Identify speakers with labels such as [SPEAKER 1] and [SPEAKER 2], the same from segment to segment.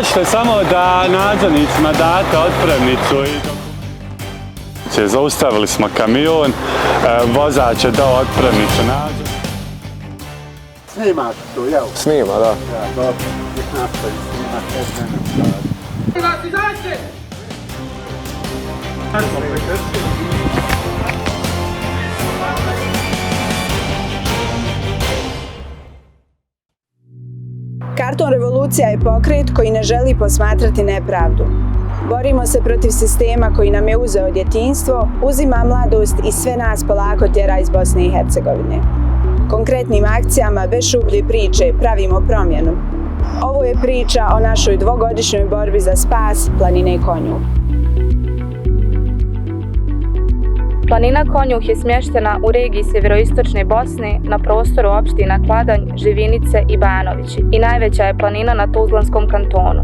[SPEAKER 1] možete samo da nadzornicima date otpremnicu i zaustavili smo kamion, vozač je dao otpremnicu nadzor.
[SPEAKER 2] Snimaš to, jel?
[SPEAKER 3] Snima, da.
[SPEAKER 2] Ja, dobro, nek nastavi snimak,
[SPEAKER 4] Karton revolucija je pokret koji ne želi posmatrati nepravdu. Borimo se protiv sistema koji nam je uzeo djetinjstvo, uzima mladost i sve nas polako tjera iz Bosne i Hercegovine. Konkretnim akcijama, bez šuplje priče, pravimo promjenu. Ovo je priča o našoj dvogodišnjoj borbi za spas planine Konjuh.
[SPEAKER 5] Planina Konjuh je smještena u regiji sjeveroistočne Bosne na prostoru opština Kladanj, Živinice i Banovići i najveća je planina na Tuzlanskom kantonu.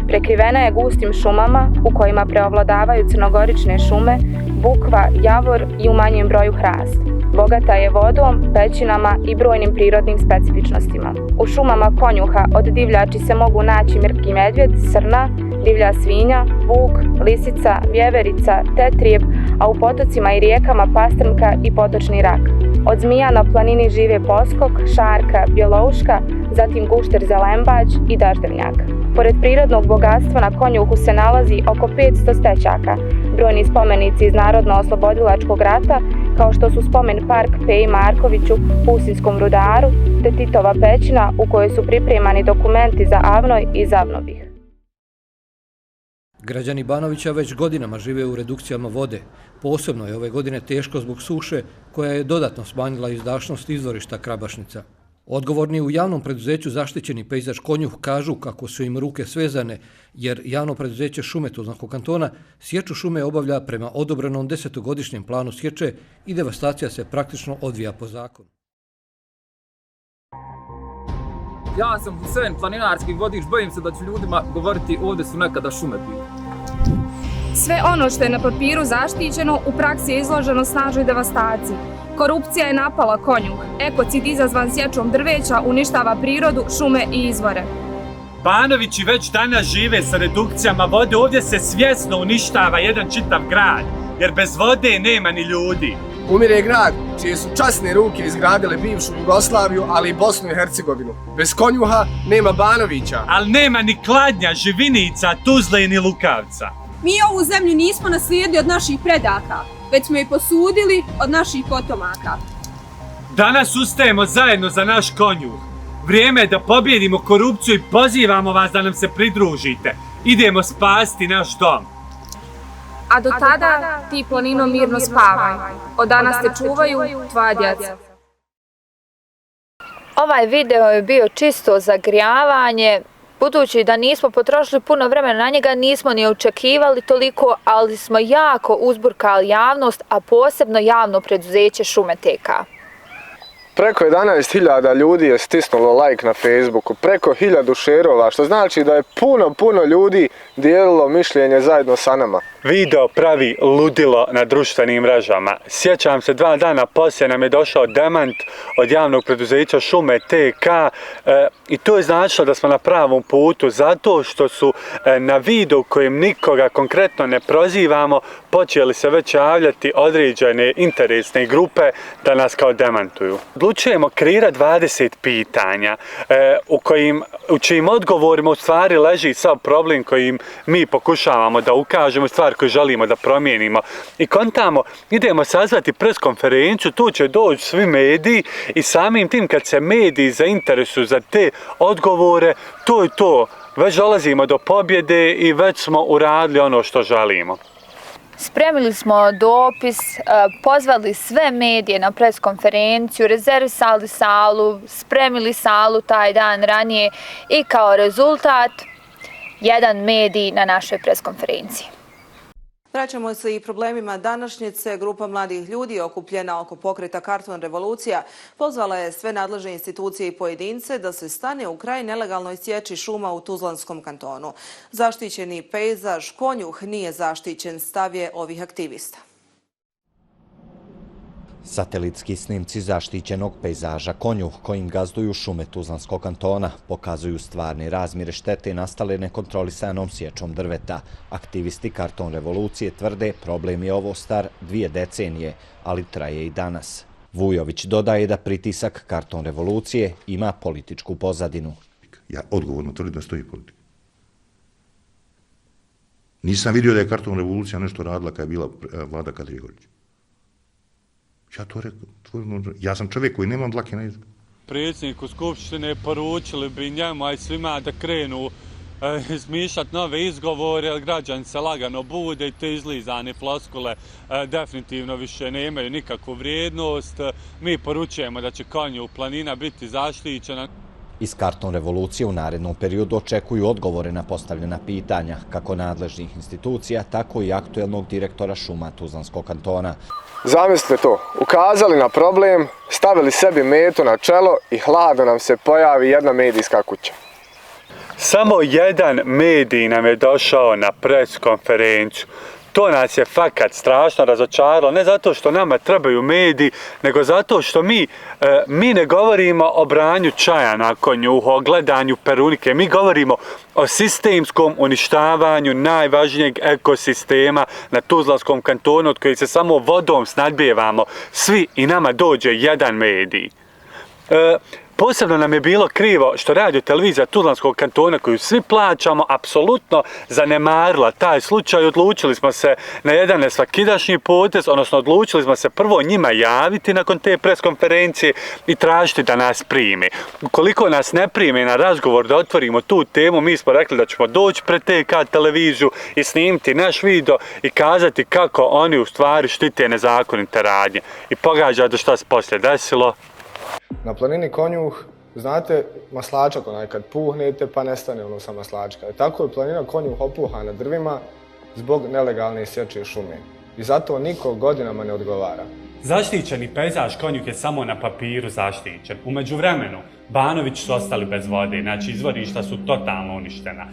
[SPEAKER 5] Prekrivena je gustim šumama u kojima preovladavaju crnogorične šume, bukva, javor i u manjem broju hrast. Bogata je vodom, pećinama i brojnim prirodnim specifičnostima. U šumama Konjuha od divljači se mogu naći mrtki medvjed, srna, divlja svinja, vuk, lisica, vjeverica, tetrijeb, a u potocima i rijekama pastrnka i potočni rak. Od zmija na planini žive poskok, šarka, bjelouška, zatim gušter zelembać i daždevnjak. Pored prirodnog bogatstva na Konjuhu se nalazi oko 500 stećaka, brojni spomenici iz Narodno-oslobodilačkog rata, kao što su spomen park Peji Markoviću, Pusinskom rudaru, te Titova pećina u kojoj su pripremani dokumenti za Avnoj i Zavnobih.
[SPEAKER 6] Građani Banovića već godinama žive u redukcijama vode. Posebno je ove godine teško zbog suše koja je dodatno smanjila izdašnost izvorišta Krabašnica. Odgovorni u javnom preduzeću Zaštićeni pejzaž Konjuh kažu kako su im ruke svezane, jer javno preduzeće Šume Tuzlanskog kantona sječu šume obavlja prema odobrenom 10-godišnjem planu sječe i devastacija se praktično odvija po zakonu.
[SPEAKER 7] Ja sam Husein, planinarski vodič, bojim se da ću ljudima govoriti ovdje su nekada šume bile.
[SPEAKER 5] Sve ono što je na papiru zaštićeno u praksi je izloženo snažnoj devastaciji. Korupcija je napala Konjuh, ekocid izazvan sječom drveća uništava prirodu, šume i izvore.
[SPEAKER 1] Banovići već danas žive sa redukcijama vode, ovdje se svjesno uništava jedan čitav grad, jer bez vode nema ni ljudi.
[SPEAKER 3] Umire grad čije su časne ruke izgradile bivšu Jugoslaviju, ali i Bosnu i Hercegovinu. Bez Konjuha nema Banovića.
[SPEAKER 1] Ali nema ni Kladnja, Živinica, Tuzle ni Lukavca.
[SPEAKER 8] Mi ovu zemlju nismo naslijedili od naših predaka, već smo je posudili od naših potomaka.
[SPEAKER 1] Danas ustajemo zajedno za naš Konjuh. Vrijeme je da pobjedimo korupciju i pozivamo vas da nam se pridružite. Idemo spasiti naš dom.
[SPEAKER 5] A do tada ti planino mirno spavaj. Od danas te čuvaju tvoja djeca.
[SPEAKER 9] Ovaj video je bio čisto zagrijavanje. Budući da nismo potrošili puno vremena na njega, nismo ni očekivali toliko, ali smo jako uzburkali javnost, a posebno javno preduzeće Šume TK.
[SPEAKER 3] Preko 11.000 ljudi je stisnulo like na Facebooku, preko 1000 šerova, što znači da je puno ljudi dijelilo mišljenje zajedno sa nama.
[SPEAKER 1] Video pravi ludilo na društvenim mrežama. Sjećam se 2 dana poslije nam je došao demant od javnog preduzeća Šume TK i to je značilo da smo na pravom putu zato što su na videu kojem nikoga konkretno ne prozivamo počeli se već javljati određene interesne grupe da nas kao demantuju. Odlučujemo kreirati 20 pitanja u čijim odgovorima u stvari leži sav problem kojim mi pokušavamo da ukažemo, stvar koju želimo da promijenimo. I kontamo, idemo sazvati pres konferenciju, tu će doći svi mediji i samim tim kad se mediji zainteresuju za te odgovore, to je to. Već dolazimo do pobjede i već smo uradili ono što želimo.
[SPEAKER 9] Spremili smo dopis, pozvali sve medije na preskonferenciju, rezervisali salu, spremili salu taj dan ranije i kao rezultat jedan medij na našoj preskonferenciji.
[SPEAKER 10] Vraćamo se i problemima današnjice. Grupa mladih ljudi okupljena oko pokreta Karton revolucija pozvala je sve nadležne institucije i pojedince da se stane u kraj nelegalnoj sječi šuma u Tuzlanskom kantonu. Zaštićeni pejzaž Konjuh nije zaštićen, stav je ovih aktivista.
[SPEAKER 11] Satelitski snimci zaštićenog pejzaža Konjuh kojim gazduju šume Tuzlanskog kantona pokazuju stvarne razmjere štete nastale nekontrolisanom sječom drveta. Aktivisti Karton revolucije tvrde problem je ovo star 2 decenije, ali traje i danas. Vujović dodaje da pritisak Karton revolucije ima političku pozadinu.
[SPEAKER 12] Ja odgovorno tvrdim da stoji politika. Nisam vidio da je Karton revolucija nešto radila kada je bila vlada Kadrijevića. Ja to rekao, ja sam čovjek koji nemam dlake na jeziku.
[SPEAKER 1] Predsjedniku Skupštine poručili bi njemu i svima da krenu izmišljati nove izgovore, jer građani se lagano bude i te izlizane floskule definitivno više nemaju nikakvu vrijednost. Mi poručujemo da će Konjuh planina biti zaštićena.
[SPEAKER 11] Iz Karton revolucije u narednom periodu očekuju odgovore na postavljena pitanja, kako nadležnih institucija, tako i aktuelnog direktora šuma Tuzlanskog kantona.
[SPEAKER 3] Zamislite to, ukazali na problem, stavili sebi metu na čelo i hladno nam se pojavi jedna medijska kuća.
[SPEAKER 1] Samo jedan medij nam je došao na pres konferenciju. To nas je fakat strašno razočaralo, ne zato što nama trebaju mediji, nego zato što mi ne govorimo o branju čaja na Konjuhu, o gledanju perunike, mi govorimo o sistemskom uništavanju najvažnijeg ekosistema na Tuzlanskom kantonu, od kojeg se samo vodom snadbijevamo svi i nama dođe jedan medij. Posebno nam je bilo krivo što radio televizija Tuzlanskog kantona, koju svi plaćamo, apsolutno zanemarila taj slučaj. Odlučili smo se na jedan nesvakidašnji potez, odnosno odlučili smo se prvo njima javiti nakon te preskonferencije i tražiti da nas prime. Ukoliko nas ne prime na razgovor da otvorimo tu temu, mi smo rekli da ćemo doći pred TK televiziju i snimiti naš video i kazati kako oni u stvari štite nezakonite radnje. I pogađate šta se poslije desilo.
[SPEAKER 3] Na planini Konjuh, znate, maslačak onaj kad puhnete pa nestane ono sa maslačka. Tako je planina Konjuh opuhana drvima zbog nelegalne sječe šume. I zato niko godinama ne odgovara.
[SPEAKER 1] Zaštićeni pejzaž Konjuh je samo na papiru zaštićen. U međuvremenu, Banović su ostali bez vode, znači izvorišta su totalno uništena.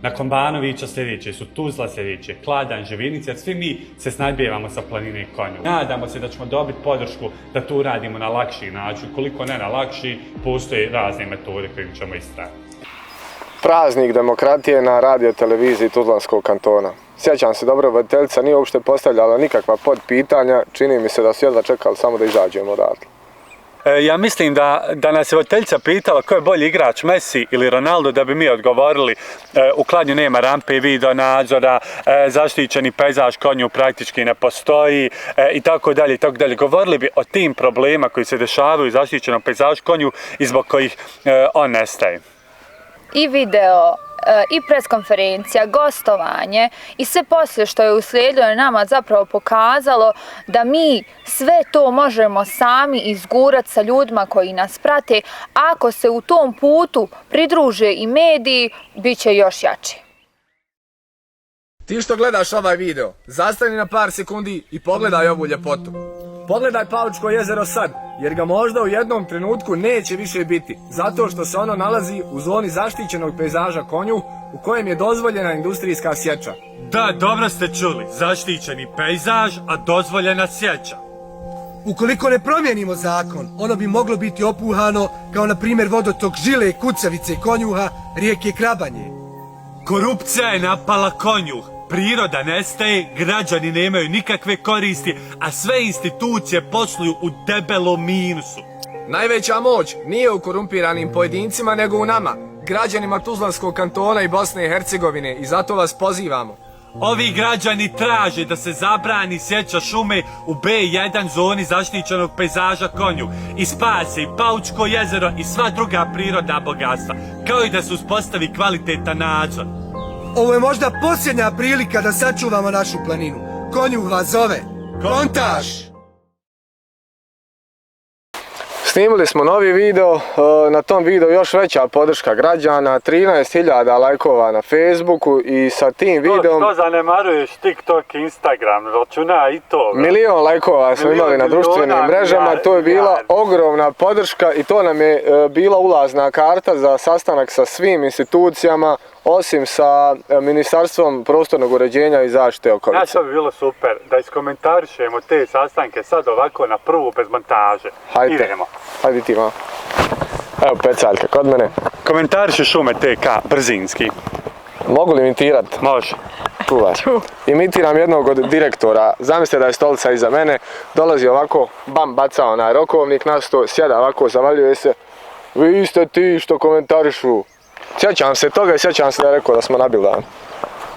[SPEAKER 1] Nakon Banovića sljedeće su Tuzla, sljedeće Kladanj, Živinice, jer svi mi se snadbijevamo sa planine Konjuh. Nadamo se da ćemo dobiti podršku da to uradimo na lakši način. Koliko ne na lakši, postoje razne metode kojim ćemo istrajati.
[SPEAKER 3] Praznik demokratije na radioteleviziji Tuzlanskog kantona. Sjećam se dobro, voditeljica nije uopšte postavljala nikakva podpitanja, čini mi se da su jedva čekali samo da izađemo odatle.
[SPEAKER 1] Ja mislim da nas je voditeljica pitala ko je bolji igrač, Messi ili Ronaldo, da bi mi odgovorili u Kladnju nema rampe, video nadzora, zaštićeni pejzaž Konjuh praktički ne postoji i tako dalje i tako dalje. Govorili bi o tim problema koji se dešavaju u zaštićenom pejzažu Konjuh i zbog kojih on nestaje.
[SPEAKER 9] I video, i preskonferencija, gostovanje i sve poslije što je uslijedilo je nama zapravo pokazalo da mi sve to možemo sami izgurati sa ljudima koji nas prate. Ako se u tom putu pridruže i mediji, bit će još jači.
[SPEAKER 3] Ti što gledaš ovaj video, zastani na par sekundi i pogledaj ovu ljepotu. Pogledaj Paučko jezero sad, jer ga možda u jednom trenutku neće više biti, zato što se ono nalazi u zoni zaštićenog pejzaža Konjuh, u kojem je dozvoljena industrijska sječa.
[SPEAKER 1] Da, dobro ste čuli, zaštićeni pejzaž, a dozvoljena sječa.
[SPEAKER 13] Ukoliko ne promijenimo zakon, ono bi moglo biti opuhano kao na primjer vodotok Žile, Kucavice, Konjuha, rijeke Krabanje.
[SPEAKER 1] Korupcija je napala Konjuh. Priroda nestaje, građani nemaju nikakve koristi, a sve institucije posluju u debelom minusu.
[SPEAKER 3] Najveća moć nije u korumpiranim pojedincima, nego u nama, građanima Tuzlanskog kantona i Bosne i Hercegovine, i zato vas pozivamo.
[SPEAKER 1] Ovi građani traže da se zabrani sječa šume u B1 zoni zaštićenog pejzaža Konjuh i spase i Paučko jezero i sva druga prirodna bogatstva, kao i da se uspostavi kvalitetan nadzor.
[SPEAKER 13] Ovo je možda posljednja prilika da sačuvamo našu planinu. Konjuh vas zove. Kontaž! Snimili smo novi video, na tom videu još veća podrška građana, 13.000 lajkova na Facebooku i sa tim videom...
[SPEAKER 1] Što zanemaruješ TikTok, Instagram, računa i to?
[SPEAKER 3] Milion lajkova smo imali na društvenim mrežama, to je bila ogromna podrška i to nam je bila ulazna karta za sastanak sa svim institucijama
[SPEAKER 13] osim sa Ministarstvom prostornog uređenja i zaštite okolice.
[SPEAKER 1] Znaš što bi bilo super? Da iskomentarišemo te sastanke sad ovako na prvu bez montaže.
[SPEAKER 13] Hajde.
[SPEAKER 1] Idemo.
[SPEAKER 13] Hajde ti ma. Evo Pecaljka, kod mene.
[SPEAKER 1] Komentariši šume TK, brzinski.
[SPEAKER 13] Mogu li imitirat?
[SPEAKER 1] Može.
[SPEAKER 13] Čuvaj. Imitiram jednog od direktora. Zamislite da je stolica iza mene. Dolazi ovako, bam, baca onaj rokovnik na sto, sjeda ovako, zavaljuje se. Vi ste ti što komentarišu. Sjećam se toga i sjećam se da je rekao da smo na Bilanu.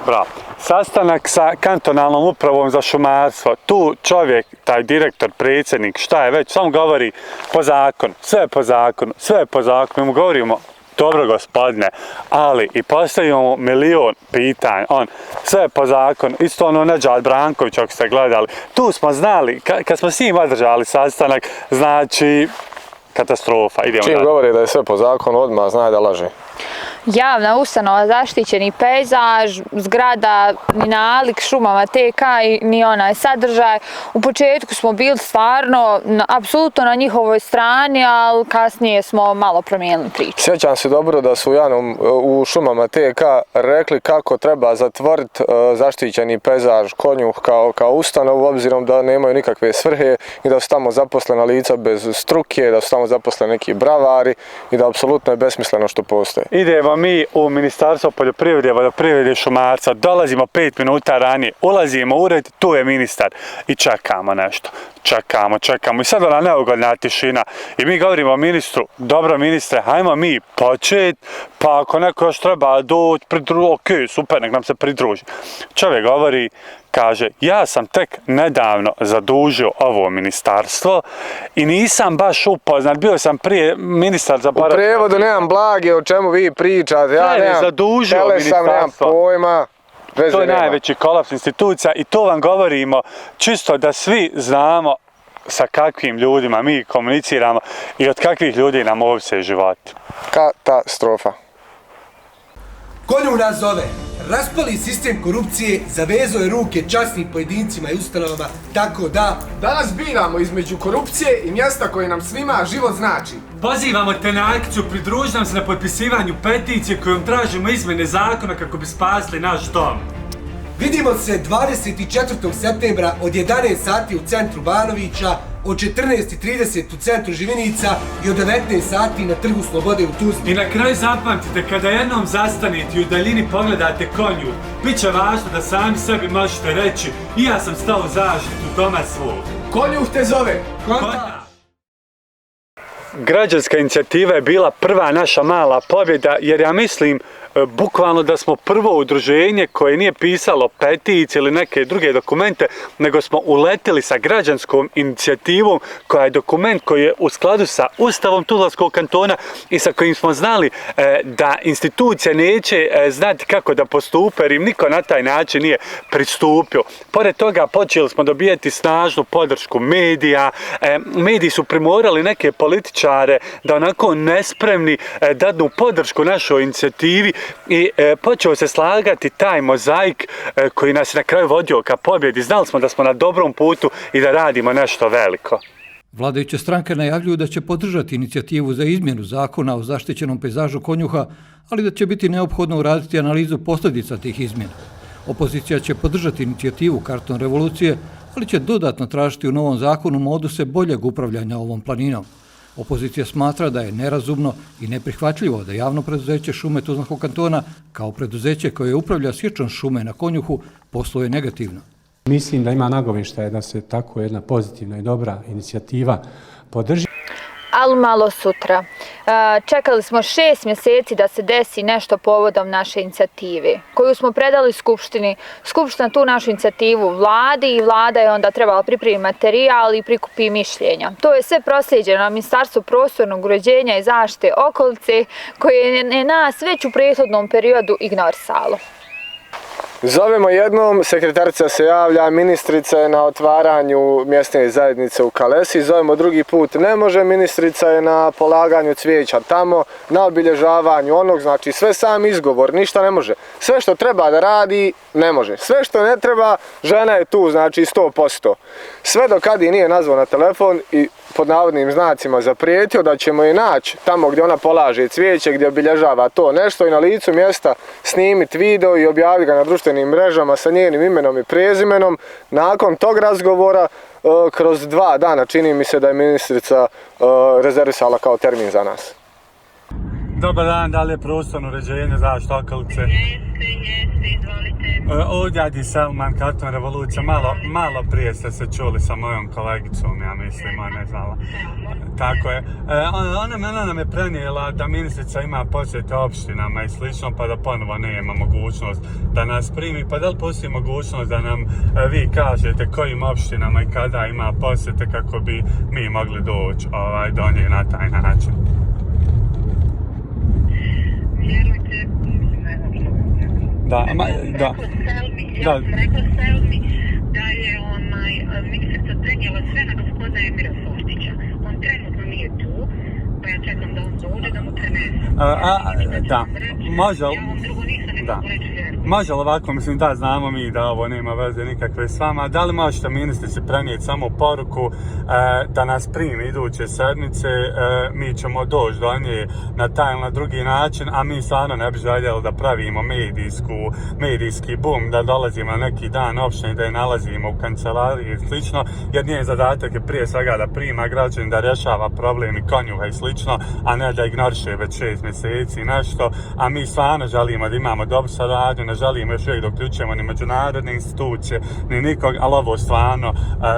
[SPEAKER 1] Bravo. Sastanak sa kantonalnom upravom za šumarstvo. Tu čovjek, taj direktor, predsjednik, šta je već, samo govori po zakonu. Sve je po zakonu, sve je po zakonu. Mi mu govorimo, dobro gospodine, ali i postavimo mu milion pitanja. Sve je po zakonu. Isto ono Nedžad Branković, ako ste gledali. Tu smo znali, kad smo s njim održali sastanak, znači katastrofa. Idemo
[SPEAKER 13] Čim govori da je sve po zakonu, odmah zna da laže.
[SPEAKER 9] Javna ustanova, zaštićeni pejzaž, zgrada ni nalik šumama TK ni onaj sadržaj. U početku smo bili stvarno apsolutno na njihovoj strani, ali kasnije smo malo promijenili priču.
[SPEAKER 13] Sjećam se dobro da su u šumama TK rekli kako treba zatvoriti zaštićeni pejzaž Konjuh kao ustanovu, obzirom da nemaju nikakve svrhe i da su tamo zaposlena lica bez struke, da su tamo zaposleni neki bravari i da apsolutno je besmisleno što postoje.
[SPEAKER 1] Idemo mi u Ministarstvo poljoprivrede, vodoprivrede i šumarstva, dolazimo 5 minuta ranije, ulazimo u ured, tu je ministar i čekamo nešto. Čekamo i sad ona neugodna tišina i mi govorimo ministru, dobro ministre, hajmo mi počet, pa ako neko još treba doći, ok, super, nek nam se pridruži. Čovjek govori, kaže, ja sam tek nedavno zadužio ovo ministarstvo i nisam baš upoznat, bio sam prije ministar za
[SPEAKER 13] U prijevodu nemam blage o čemu vi pričate, ja nemam telesam, nemam pojma.
[SPEAKER 1] To je najveći kolaps institucija i to vam govorimo čisto da svi znamo sa kakvim ljudima mi komuniciramo i od kakvih ljudi nam ovise životi.
[SPEAKER 13] Katastrofa.
[SPEAKER 14] Konjuh nas zove. Raspali sistem korupcije, zavezao je ruke časnim pojedincima i ustanovama, tako da...
[SPEAKER 3] Danas biramo između korupcije i mjesta koje nam svima život znači.
[SPEAKER 15] Pozivamo te na akciju, pridruži nam se na potpisivanju peticije kojom tražimo izmjene zakona kako bi spasili naš dom.
[SPEAKER 14] Vidimo se 24. septembra od 11 sati u centru Banovića, od 14:30 u centru Živinica i od 19 sati na Trgu Slobode u Tuzli.
[SPEAKER 15] I na kraju zapamtite, kada jednom zastanete i u daljini pogledate Konjuh, bit će važno da sami sebi možete reći i ja sam stao u zaštitu doma svog.
[SPEAKER 3] Konjuh te zove! Konta!
[SPEAKER 1] Građanska inicijativa je bila prva naša mala pobjeda jer ja mislim bukvalno da smo prvo udruženje koje nije pisalo peticije ili neke druge dokumente, nego smo uletili sa građanskom inicijativom koja je dokument koji je u skladu sa Ustavom Tuzlanskog kantona i sa kojim smo znali da institucije neće znati kako da postupe jer im niko na taj način nije pristupio. Pored toga počeli smo dobijati snažnu podršku medija, mediji su primorali neke političare da onako nespremni dadnu podršku našoj inicijativi i počeo se slagati taj mozaik koji nas na kraju vodio ka pobjedi. Znali smo da smo na dobrom putu i da radimo nešto veliko.
[SPEAKER 6] Vladajuće stranke najavljuju da će podržati inicijativu za izmjenu zakona o zaštićenom pejzažu Konjuha, ali da će biti neophodno uraditi analizu posljedica tih izmjena. Opozicija će podržati inicijativu Karton revolucije, ali će dodatno tražiti u novom zakonu moduse boljeg upravljanja ovom planinom. Opozicija smatra da je nerazumno i neprihvatljivo da javno preduzeće Šume Tuzlanskog kantona kao preduzeće koje upravlja sječom šume na Konjuhu posluje negativno.
[SPEAKER 2] Mislim da ima nagovještaje da se tako jedna pozitivna i dobra inicijativa podrži.
[SPEAKER 9] Ali malo sutra. Čekali smo 6 mjeseci da se desi nešto povodom naše inicijative, koju smo predali Skupštini. Skupština tu našu inicijativu vladi i vlada je onda trebala pripremiti materijal i prikupi mišljenja. To je sve proslijeđeno na Ministarstvo prostornog uređenja i zaštite okolice, koje je nas već u prethodnom periodu ignorisalo.
[SPEAKER 13] Zovemo jednom, sekretarica se javlja, ministrica je na otvaranju mjesne zajednice u Kalesi, zovemo drugi put, ne može, ministrica je na polaganju cvijeća tamo, na obilježavanju onog, znači sve sam izgovor, ništa ne može. Sve što treba da radi, ne može. Sve što ne treba, žena je tu, znači 100%. Sve dok kad i nije nazvao na telefon i pod navodnim znacima zaprijetio da ćemo je naći tamo gdje ona polaže cvijeće, gdje obilježava to nešto i na licu mjesta snimiti video i objaviti ga na društvenim mrežama sa njenim imenom i prezimenom. Nakon tog razgovora, kroz 2 dana, čini mi se da je ministrica rezervisala kao termin za nas.
[SPEAKER 1] Dobar dan, da li je prostorno uređenje zaštite okolice? Jeste, izvolite. Ovdje Adi Selman, Karton Revolucija, malo prije ste se čuli sa mojom kolegicom, ja mislim, ona je znala. Tako je. Ona nam je prenijela da ministrica ima posjete opštinama i slično, pa da ponovo nema mogućnost da nas primi. Pa da li postoji mogućnost da nam vi kažete kojim opštinama i kada ima posjete kako bi mi mogli doći do nje na taj način?
[SPEAKER 16] Vjerujte,
[SPEAKER 1] da.
[SPEAKER 16] Ja sam rekla Selmi da je ministrica prenijela sve na gospodina Emira Soštića. On trenutno nije tu, pa ja čekam da on dođe, da mu prenese.
[SPEAKER 1] Da, može li?
[SPEAKER 16] Ja vam drugo nisam ne mogu reći vjeru.
[SPEAKER 1] Može li ovako, mislim da znamo mi da ovo nema veze nikakve s vama, da li možete ministrici prenijeti samo poruku da nas primi iduće sedmice, mi ćemo doći do nje na taj ili na drugi način, a mi stvarno ne bi željeli da pravimo medijski bum, da dolazimo na neki dan opštine, da je nalazimo u kancelariji i slično, jer njen zadatak je prije svega da prima građani, da rješava problemi konjuha i slično, a ne da ignoriše već 6 mjeseci nešto, a mi stvarno želimo da imamo dobru saradnju, ne želimo još uvijek da uključujemo ni međunarodne institucije, ni nikog, ali ovo stvarno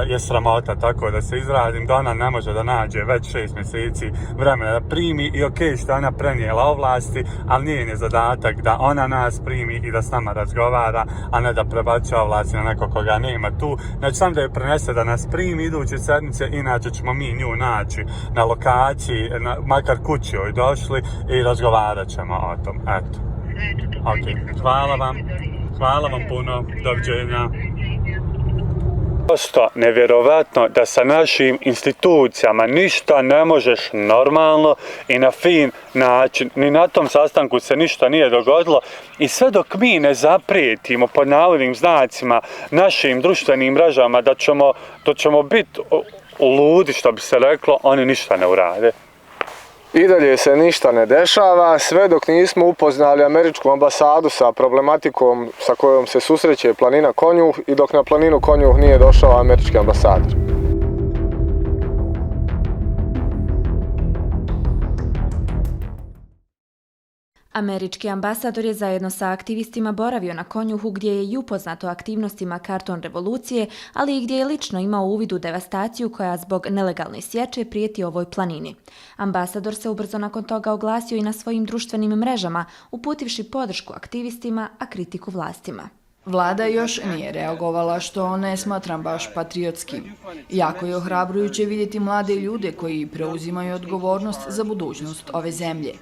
[SPEAKER 1] je sramota, tako da se izrazim, da ona ne može da nađe već 6 mjeseci vremena da primi i okej što ona prenijela ovlasti, ali njen je zadatak da ona nas primi i da s nama razgovara, a ne da prebacuje ovlasti na nekog koga nema tu. Znači sam da je prenese da nas primi iduće sedmice, inače ćemo mi nju naći na lokaciji, makar kući joj došli i razgovarat ćemo o tom. Eto. Ok, hvala vam puno, doviđenja. Prosto nevjerovatno da sa našim institucijama ništa ne možeš normalno i na fin način, ni na tom sastanku se ništa nije dogodilo i sve dok mi ne zaprijetimo pod navodnim znacima našim društvenim mrežama da ćemo biti ludi, što bi se reklo, oni ništa ne urade.
[SPEAKER 13] I dalje se ništa ne dešava, sve dok nismo upoznali američku ambasadu sa problematikom sa kojom se susreće planina Konjuh i dok na planinu Konjuh nije došao američki ambasador.
[SPEAKER 17] Američki ambasador je zajedno sa aktivistima boravio na Konjuhu gdje je i upoznat o aktivnostima Karton Revolucije, ali i gdje je lično imao uvid u devastaciju koja zbog nelegalne sječe prijeti ovoj planini. Ambasador se ubrzo nakon toga oglasio i na svojim društvenim mrežama, uputivši podršku aktivistima, a kritiku vlastima.
[SPEAKER 18] Vlada još nije reagovala, što ne smatram baš patriotskim. Jako je ohrabrujuće vidjeti mlade ljude koji preuzimaju odgovornost za budućnost ove zemlje.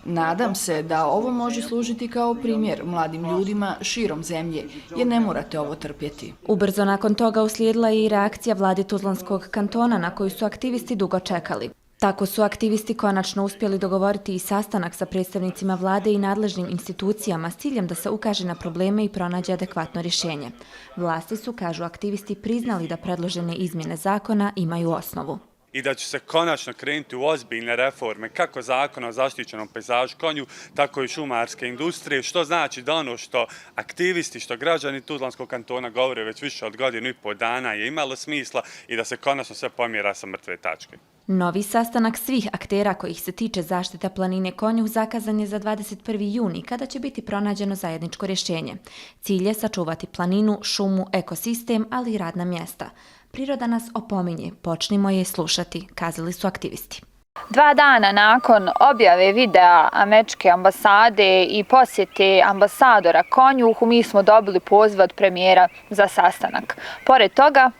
[SPEAKER 18] Nadam se da ovo može služiti kao primjer mladim ljudima širom zemlje, jer ne morate ovo trpjeti.
[SPEAKER 17] Ubrzo nakon toga uslijedila je i reakcija vlade Tuzlanskog kantona na koju su aktivisti dugo čekali. Tako su aktivisti konačno uspjeli dogovoriti i sastanak sa predstavnicima vlade i nadležnim institucijama s ciljem da se ukaže na probleme i pronađe adekvatno rješenje. Vlasti su, kažu aktivisti, priznali da predložene izmjene zakona imaju osnovu.
[SPEAKER 1] I da će se konačno krenuti u ozbiljne reforme kako zakona o zaštićenom pejzažu konju, tako i šumarske industrije, što znači da ono što aktivisti, što građani Tuzlanskog kantona govore već više od 1,5 dana je imalo smisla i da se konačno sve pomjera sa mrtve tačke.
[SPEAKER 17] Novi sastanak svih aktera kojih se tiče zaštita planine Konjuh zakazan je za 21. juni, kada će biti pronađeno zajedničko rješenje. Cilj je sačuvati planinu, šumu, ekosistem, ali i radna mjesta. Priroda nas opominje, počnimo je slušati, kazali su aktivisti.
[SPEAKER 9] 2 dana nakon objave videa američke ambasade i posjete ambasadora Konjuhu, mi smo dobili poziv od premijera za sastanak. Pored toga,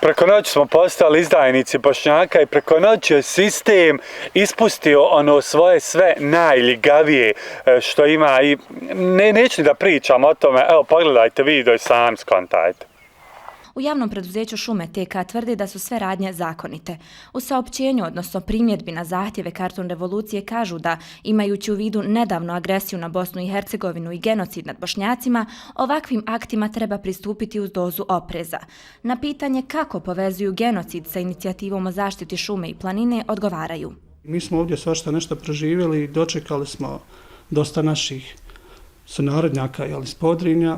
[SPEAKER 1] Preko noći smo postali izdajnici Bošnjaka i preko noći je sistem ispustio ono svoje sve najljigavije što ima i neću da pričam o tome, evo pogledajte video i sami skontajte.
[SPEAKER 17] U javnom preduzeću Šume TK tvrdi da su sve radnje zakonite. U saopćenju, odnosno primjedbi na zahtjeve Karton revolucije, kažu da, imajući u vidu nedavnu agresiju na Bosnu i Hercegovinu i genocid nad Bošnjacima, ovakvim aktima treba pristupiti uz dozu opreza. Na pitanje kako povezuju genocid sa inicijativom o zaštiti šume i planine, odgovaraju.
[SPEAKER 19] Mi smo ovdje svašta nešto proživjeli i dočekali smo dosta naših sunarodnjaka iz Podrinja.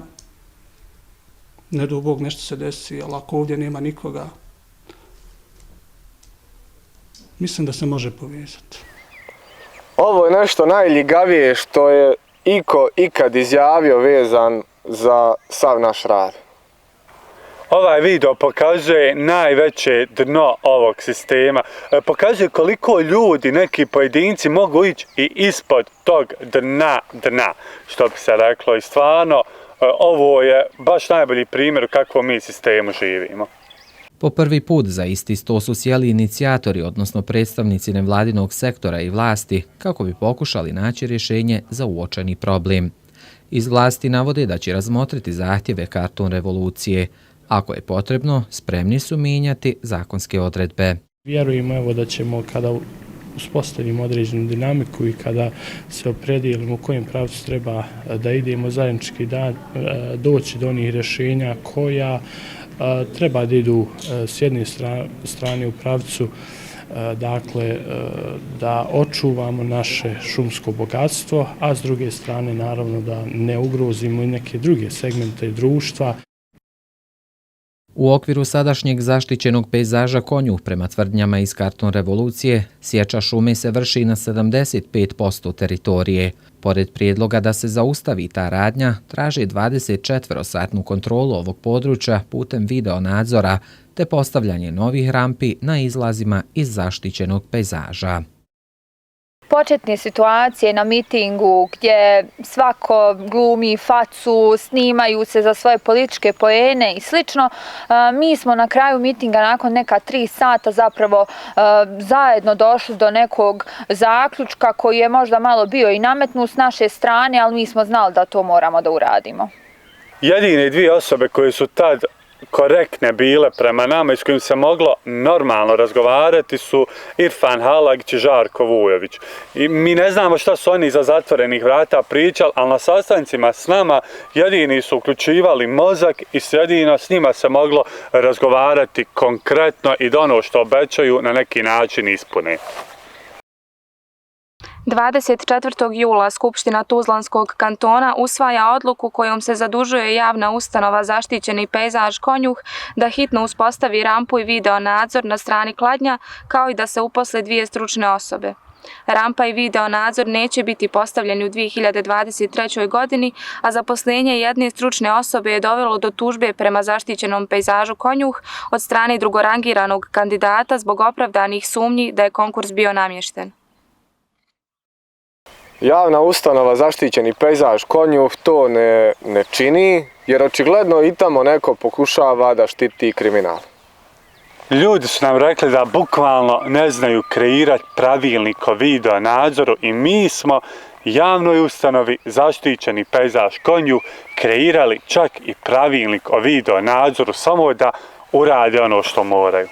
[SPEAKER 19] Ne do Bog nešto se desi, ali ako ovdje nema nikoga, mislim da se može povezati.
[SPEAKER 13] Ovo je nešto najljigavije što je iko ikad izjavio vezan za sav naš rad.
[SPEAKER 1] Ovaj video pokazuje najveće dno ovog sistema. Pokazuje koliko ljudi, neki pojedinci mogu ići i ispod tog dna, što bi se reklo. I stvarno, ovo je baš najbolji primjer u kakvom mi sistemu živimo.
[SPEAKER 20] Po prvi put za isti sto su sjeli inicijatori, odnosno predstavnici nevladinog sektora i vlasti, kako bi pokušali naći rješenje za uočeni problem. Iz vlasti navode da će razmotriti zahtjeve Karton revolucije. Ako je potrebno, spremni su mijenjati zakonske odredbe.
[SPEAKER 21] Vjerujemo da ćemo kada uspostavimo određenu dinamiku i kada se opredijelimo u kojem pravcu treba da idemo zajednički doći do onih rješenja koja treba da idu s jedne strane u pravcu dakle da očuvamo naše šumsko bogatstvo, a s druge strane naravno da ne ugrozimo i neke druge segmente društva.
[SPEAKER 20] U okviru sadašnjeg zaštićenog pejzaža Konjuh, prema tvrdnjama iz Karton revolucije, sječa šume se vrši na 75% teritorije. Pored prijedloga da se zaustavi ta radnja, traže 24-satnu kontrolu ovog područja putem video nadzora te postavljanje novih rampi na izlazima iz zaštićenog pejzaža.
[SPEAKER 9] Početne situacije na mitingu gdje svako glumi facu, snimaju se za svoje političke poene i slično. Mi smo na kraju mitinga nakon neka 3 sata zapravo zajedno došli do nekog zaključka koji je možda malo bio i nametnut s naše strane, ali mi smo znali da to moramo da uradimo.
[SPEAKER 1] Jedine dvije osobe koje su tad korektne bile prema nama i s kojim se moglo normalno razgovarati su Irfan Halagić i Žarko Vujović. I mi ne znamo šta su oni iza zatvorenih vrata pričali, ali na sastancima s nama jedini su uključivali mozak i jedino s njima se moglo razgovarati konkretno i da ono što obećaju na neki način ispune.
[SPEAKER 5] 24. jula Skupština Tuzlanskog kantona usvaja odluku kojom se zadužuje javna ustanova Zaštićeni pejzaž Konjuh da hitno uspostavi rampu i video nadzor na strani Kladnja, kao i da se uposle 2 stručne osobe. Rampa i video nadzor neće biti postavljeni u 2023. godini, a zaposlenje jedne stručne osobe je dovelo do tužbe prema Zaštićenom pejzažu Konjuh od strane drugorangiranog kandidata zbog opravdanih sumnji da je konkurs bio namješten.
[SPEAKER 13] Javna ustanova Zaštićeni pejzaž Konjuh to ne čini, jer očigledno i tamo neko pokušava da štiti kriminal.
[SPEAKER 1] Ljudi su nam rekli da bukvalno ne znaju kreirati pravilnik o video nadzoru i mi smo javnoj ustanovi Zaštićeni pejzaž Konjuh kreirali čak i pravilnik o video nadzoru, samo da urade ono što moraju.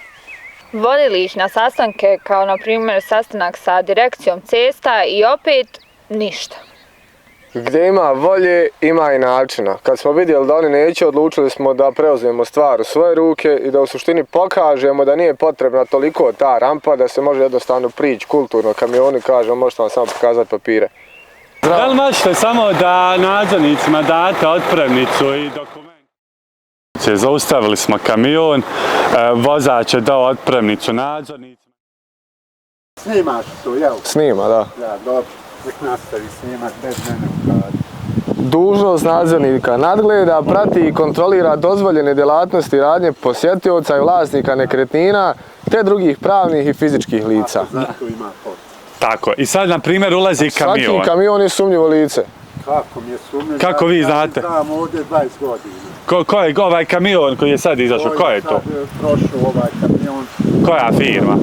[SPEAKER 9] Vodili ih na sastanke, kao na primjer sastanak sa direkcijom cesta i opet ništa.
[SPEAKER 13] Gdje ima volje, ima i načina. Kad smo vidjeli da oni neće, odlučili smo da preuzmemo stvar u svoje ruke i da u suštini pokažemo da nije potrebna toliko ta rampa, da se može jednostavno prići kulturno kamionu, kažemo možete vam samo pokazati papire.
[SPEAKER 1] Da li možete samo da nadzornicima date otpremnicu i dokument? Zaustavili smo kamion, vozač je dao otpremnicu nadzornicima.
[SPEAKER 22] Snimaš to, jel?
[SPEAKER 13] Snima, da.
[SPEAKER 22] Ja, dobro. Nek nastavi snimat bez mene u gradu.
[SPEAKER 13] Dužnost nadzornika nadgleda, prati i kontrolira dozvoljene djelatnosti radnje posjetioca i vlasnika nekretnina te drugih pravnih i fizičkih lica.
[SPEAKER 22] Zato ima potrebno.
[SPEAKER 1] Tako, i sad na primjer ulazi kamion.
[SPEAKER 13] Svaki kamion je sumnjivo lice.
[SPEAKER 22] Kako mi je sumnjivo?
[SPEAKER 1] Kako vi znate?
[SPEAKER 22] Ja znam ovdje 20 godina.
[SPEAKER 1] Ko je ovaj kamion koji je sad izašao, ko je to?
[SPEAKER 22] Prošao ovaj kamion.
[SPEAKER 1] Koja firma?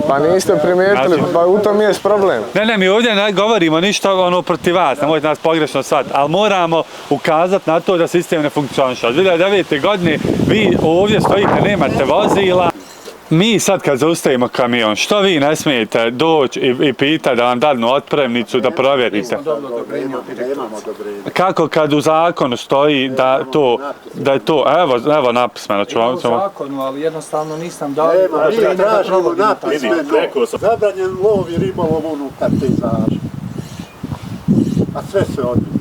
[SPEAKER 13] Pa niste primijetili, pa u tom je problem.
[SPEAKER 1] Ne, mi ovdje ne govorimo ništa protiv vas, nemojte nas pogrešno shvatiti, ali moramo ukazati na to da sistem ne funkcioniše. Od 2009. godine vi ovdje stojite, nemate vozila. Mi sad kad zaustavimo kamion, što vi ne smijete doći i pitati da vam dadnu otpremnicu da provjerite? Kako kad u zakonu stoji da je to, evo napismeno ću vam.
[SPEAKER 4] U zakonu, ali jednostavno nisam dao odobrenje da provodim
[SPEAKER 22] napismeno. Zabranjen lov i ribolov unutar pejzaža. A sve se odvija.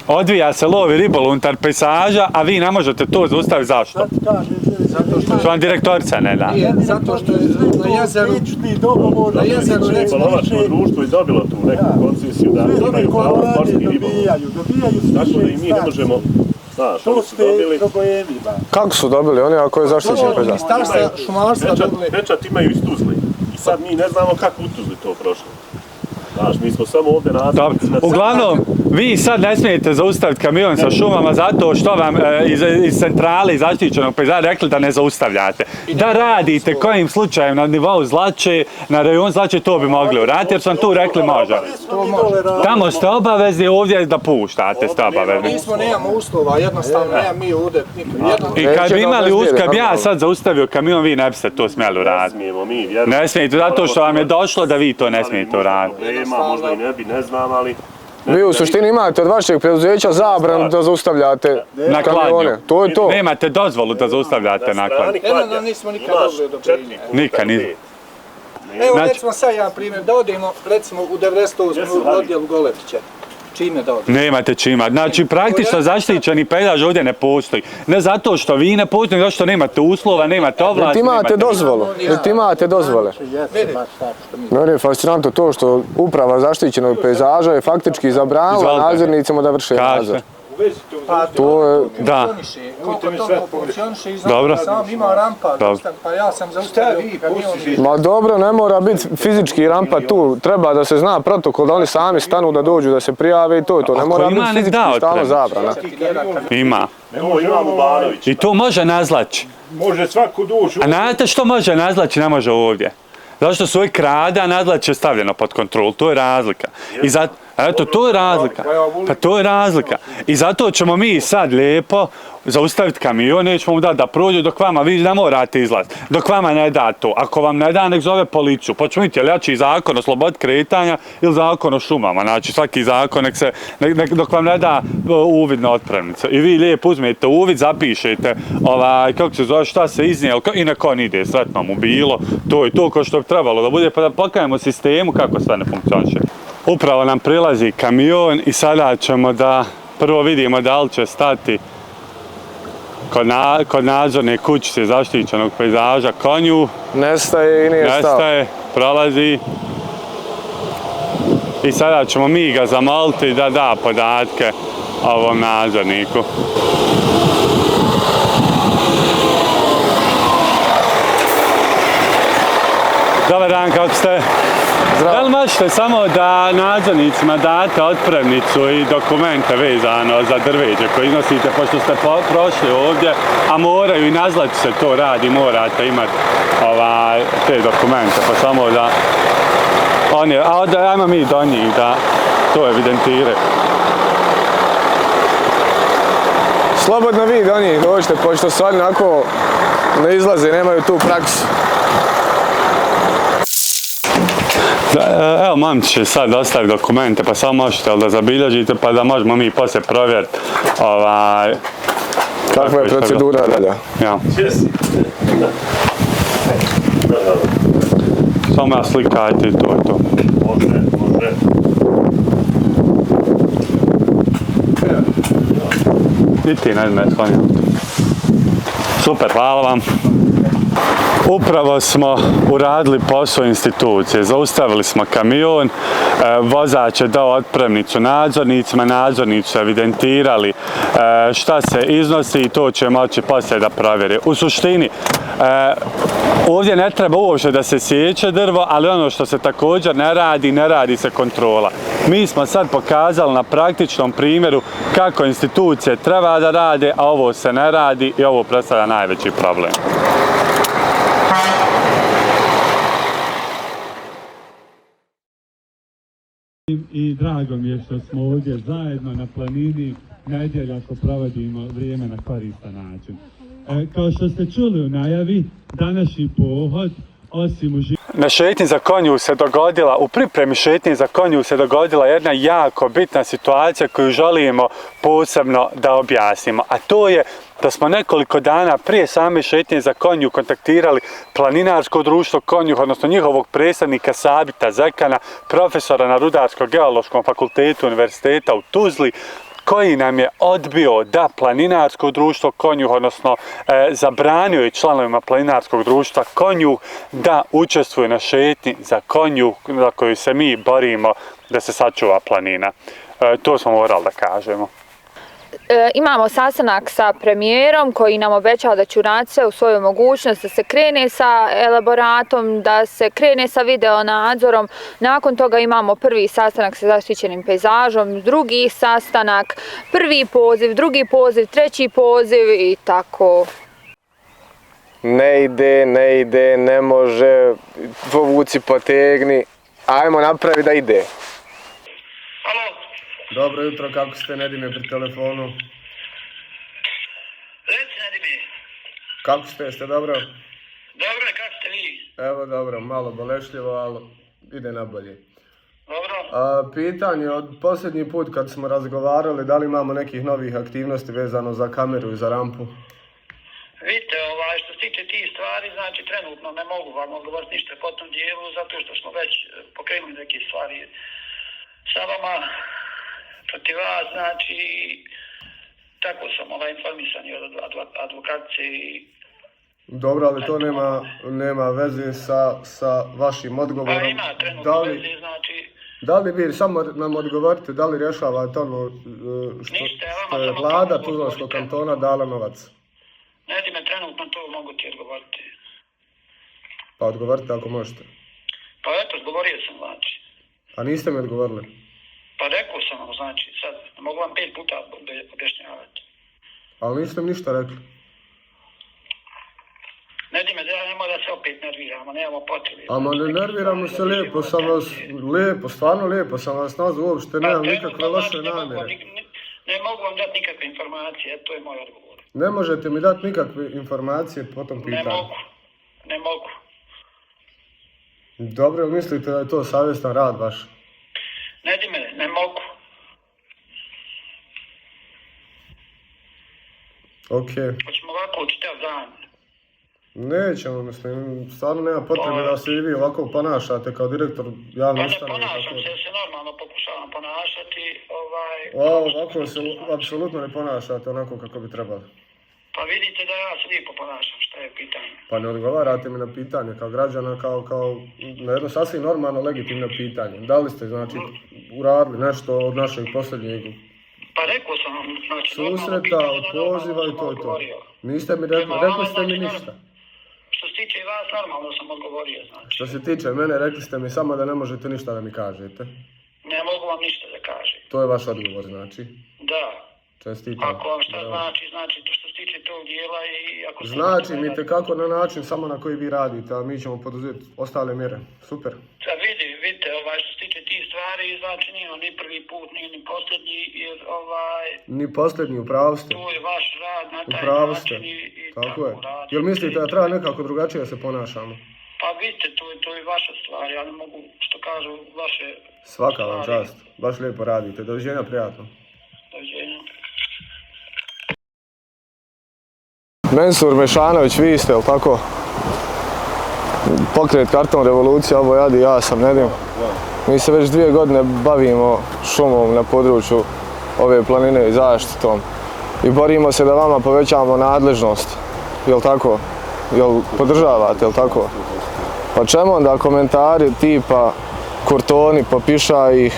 [SPEAKER 1] Odvija se lov i ribolov unutar pejzaža, a vi ne možete to zaustaviti, zašto? Što vam direktorica ne da?
[SPEAKER 4] Zato što je na jezeru
[SPEAKER 7] Ribolovačko društvo je dobilo tu neku koncesiju da imaju pravo sportski ribolov. Tako da i mi ne možemo, znaš, oni su dobili.
[SPEAKER 13] Kako su dobili oni ako je zaštićen pejzaž?
[SPEAKER 4] Ministarstva šumarstva dobili.
[SPEAKER 7] Pečat imaju iz Tuzle i sad mi ne znamo kako u Tuzli to prošlo. Znaš, mi smo samo ovdje nastavnici.
[SPEAKER 1] Uglavnom, vi sad ne smijete zaustaviti kamion sa šumama zato što vam iz centrale i zaštićenog pejzaža rekli da ne zaustavljate. Da radite kojim slučajem na nivou Zlače, na rajonu Zlače, to bi mogli uraditi jer su vam tu rekli može. Tamo ste obavezni, ovdje da puštate, ste obavezni.
[SPEAKER 4] Nismo, nemamo uslova, jednostavno nemamo mi ovdje.
[SPEAKER 1] I kad bi imali kad bi ja sad zaustavio kamion, vi ne biste to smjeli uraditi. Ne smijete, zato što vam je došlo da vi to ne smijete uraditi.
[SPEAKER 7] Možda i ne bi, ne znam, ali...
[SPEAKER 13] Vi u suštini imate od vašeg preduzeća zabranu da zaustavljate
[SPEAKER 1] na
[SPEAKER 13] kamione. To je to.
[SPEAKER 1] Nemate dozvolu da zaustavljate na kladnju.
[SPEAKER 4] Eno nismo nikad dobili odobrenje.
[SPEAKER 1] Nikad nismo.
[SPEAKER 4] Evo recimo sad jedan primjer, da odemo recimo u 98. odjelu Goletića. Čime da odemo?
[SPEAKER 1] Nemate čima. Znači praktično zaštićeni pejzaž ovdje ne postoji. Ne zato što vi ne postoji, nego zato što nemate uslova, nemate ovlasti.
[SPEAKER 13] Niti imate dozvole. Meni je fascinantno to što uprava zaštićenog pejzaža je faktički zabranila nadzornicima da vrše nadzor. To je...
[SPEAKER 1] Da.
[SPEAKER 4] Koliko to funkcioniše i znam sam ima rampa, pa ja sam zaustavio kamion.
[SPEAKER 13] Ma dobro, ne mora biti fizički rampa tu, treba da se zna protokol, da oni sami stanu da dođu da se prijave i to je to. Ne mora biti fizički stalno zabrana.
[SPEAKER 1] Ima.
[SPEAKER 7] Imamo Banović.
[SPEAKER 1] I to može nazlaći.
[SPEAKER 22] Može svaku dušu.
[SPEAKER 1] A znate što može nazlaći, ne može ovdje? Zato što svoj krade, a nazlaći je stavljeno pod kontrolu, to je razlika. I zato, eto, to je razlika. Pa to je razlika. I zato ćemo mi sad lijepo zaustaviti kamion, nećemo mu dati da prođe dok vama, vi ne morate izlaziti. Dok vama ne da to. Ako vam ne da, nek zove policiju. Počnemo vidjeti, jel jači zakon o slobodi kretanja ili zakon o šumama. Znači, svaki zakon, dok vam ne da uvid na otpremnice. I vi lijepo uzmete uvid, zapišete kako se zove, šta se iznijelo i nek on ide, sretno mu bilo. To je to ko što bi trebalo da bude, pa da pokajemo sistemu kako sve ne funkcioniše. Upravo nam prilazi kamion i sada ćemo da prvo vidimo da li će stati kod nadzorne kućice zaštićenog pejzaža Konjuh.
[SPEAKER 13] Nestaje i nije stao.
[SPEAKER 1] Nestaje, prolazi. I sada ćemo mi ga zamoliti da da podatke ovom nadzorniku. Dobar dan, kako ste? Da li možete samo da nadzornicima date otpremnicu i dokumente vezano za drveđe koje iznosite, pošto ste prošli ovdje, a moraju i nazlaći se to radi, morate imati te dokumente, pa samo da ajmo mi do njih da to evidentiraju.
[SPEAKER 13] Slobodno vi do njih dođite, pošto su oni onako ne izlaze, nemaju tu praksu.
[SPEAKER 1] Evo, mam će sad ostaviti dokumente, pa samo možete da zabilježite, pa da možemo mi poslije provjeriti
[SPEAKER 13] kakva je procedura dalje.
[SPEAKER 1] Ja. Samo ja slikajte i to je to.
[SPEAKER 7] Može.
[SPEAKER 1] I ti ne sklonjam. Super, hvala vam. Upravo smo uradili posao institucije, zaustavili smo kamion, vozač je dao otpremnicu nadzornicima, nadzornici su evidentirali šta se iznosi i to će moći poslije da provjeri. U suštini, ovdje ne treba uopće da se sjeće drvo, ali ono što se također ne radi se kontrola. Mi smo sad pokazali na praktičnom primjeru kako institucije treba da rade, a ovo se ne radi i ovo predstavlja najveći problem.
[SPEAKER 15] I drago mi je što smo ovdje zajedno na planini nedjeljako provodimo vrijeme na koristan način. Kao što ste čuli u najavi, današnji pohod, osim
[SPEAKER 1] na šetnji za konju se dogodila, u pripremi šetnje za konju se dogodila jedna jako bitna situacija koju želimo posebno da objasnimo, a to je da smo nekoliko dana prije same šetnje za konju kontaktirali Planinarsko društvo Konjuh, odnosno njihovog predstavnika Sabita Zekana, profesora na Rudarsko-geološkom fakultetu Univerziteta u Tuzli, koji nam je odbio da Planinarsko društvo Konjuh, odnosno zabranio je članovima Planinarskog društva Konjuh da učestvuju na šetnji za konju za koju se mi borimo da se sačuva planina. To smo morali da kažemo.
[SPEAKER 9] Imamo sastanak sa premijerom koji nam obećava da će uraditi sve u svoju mogućnost, da se krene sa elaboratom, da se krene sa videonadzorom. Nakon toga imamo prvi sastanak sa zaštićenim pejzažom, drugi sastanak, prvi poziv, drugi poziv, treći poziv i tako.
[SPEAKER 13] Ne ide, ne može, povuci, potegni. Ajmo napravi da ide.
[SPEAKER 3] Dobro jutro, kako ste, Nedime, pri telefonu?
[SPEAKER 16] Reci, Nedime.
[SPEAKER 3] Kako ste, jeste dobro?
[SPEAKER 16] Dobro, kako ste vi?
[SPEAKER 3] Evo dobro, malo bolešljivo, ali ide nabolje.
[SPEAKER 16] Dobro.
[SPEAKER 3] Pitanje od posljednji put kad smo razgovarali, da li imamo nekih novih aktivnosti vezano za kameru i za rampu?
[SPEAKER 16] Vidite, što se tiče tih stvari, znači trenutno ne mogu vam odgovoriti ništa po tom dijelu, zato što smo već pokrenuli neke stvari sa vama. Protiv vas, znači, tako sam informisan od advokatice i...
[SPEAKER 3] Dobro, ali to nema veze sa vašim odgovorom.
[SPEAKER 16] Pa ima trenutno veze, znači...
[SPEAKER 3] Da li vi, samo nam odgovorite, da li rješavate ono što je vlada Tuzlanskog kantona dala novac?
[SPEAKER 16] Nedime, trenutno to mogu ti odgovoriti.
[SPEAKER 3] Pa odgovorite ako možete.
[SPEAKER 16] Pa eto, odgovorio sam, znači.
[SPEAKER 3] A niste mi odgovorili?
[SPEAKER 16] Pa rekao sam vam, znači, sad mogu vam 5 puta objašnjavati.
[SPEAKER 3] Ali niste mi ništa rekli.
[SPEAKER 16] Nedime, da nemoj da se opet nerviramo, nemamo potrebe.
[SPEAKER 3] Ama ne nerviramo se, stvarno lijepo sam vas nazvao, uopšte nemam nikakve loše namjere.
[SPEAKER 16] Ne mogu vam dati nikakve informacije, to je moj odgovor.
[SPEAKER 3] Ne možete mi dati nikakve informacije po tom pitanju?
[SPEAKER 16] Ne mogu.
[SPEAKER 3] Dobro, mislite da je to savjestan rad vaš?
[SPEAKER 16] Nedime, ne mogu.
[SPEAKER 3] Okej.
[SPEAKER 16] Hoćemo ovako čitav dan.
[SPEAKER 3] Nećemo, mislim, stvarno nema potrebe da se i vi ovako ponašate kao direktor javne ustanove.
[SPEAKER 16] Pa ne ponašam se normalno pokušavam ponašati.
[SPEAKER 3] Ovako se apsolutno ne ponašate onako kako bi trebali.
[SPEAKER 16] Pa vidite da ja se lijepo ponašam, šta je pitanje?
[SPEAKER 3] Pa ne odgovarate mi na pitanje kao građana, kao na jedno sasvim normalno legitimno pitanje. Da li ste, znači, uradili nešto od našeg posljednjeg
[SPEAKER 16] pa rekao sam vam, znači,
[SPEAKER 3] susreta, od poziva i to je to. Niste mi rekli ste mi ništa.
[SPEAKER 16] Što se tiče vas, normalno sam odgovorio, znači.
[SPEAKER 3] Što se tiče mene, rekli ste mi samo da ne možete ništa da mi kažete.
[SPEAKER 16] Ne mogu vam ništa da kažem.
[SPEAKER 3] To je vaš odgovor, znači?
[SPEAKER 16] Da.
[SPEAKER 3] Čestitam.
[SPEAKER 16] Ako vam šta znači to što se tiče tog dijela i ako...
[SPEAKER 3] Znači mi tekako na način samo na koji vi radite, a mi ćemo poduzeti ostale mjere. Super.
[SPEAKER 16] Sad vidite, što se tiče tih stvari, znači nije ni prvi put, nije ni posljednji, jer
[SPEAKER 3] Ni posljednji, upravo ste.
[SPEAKER 16] To je vaš rad na taj način i
[SPEAKER 3] tako je. Jel mislite da treba nekako drugačije da se ponašamo?
[SPEAKER 16] Pa vidite, to je vaša stvar, ja ne mogu, što kažu, vaše...
[SPEAKER 3] Svaka vam čast, baš lijepo radite. Doviđenja, prijatno.
[SPEAKER 16] Doviđenja.
[SPEAKER 13] Mensur Mešanović, vi ste, jel tako? Pokret Karton Revolucija, ovo Adi, ja sam Nedim. Mi se već 2 godine bavimo šumom na području ove planine i zaštitom. I borimo se da vama povećamo nadležnost, jel tako? Jel podržavate, jel tako? Pa čemu onda komentari tipa Kurtoni, popiša ih,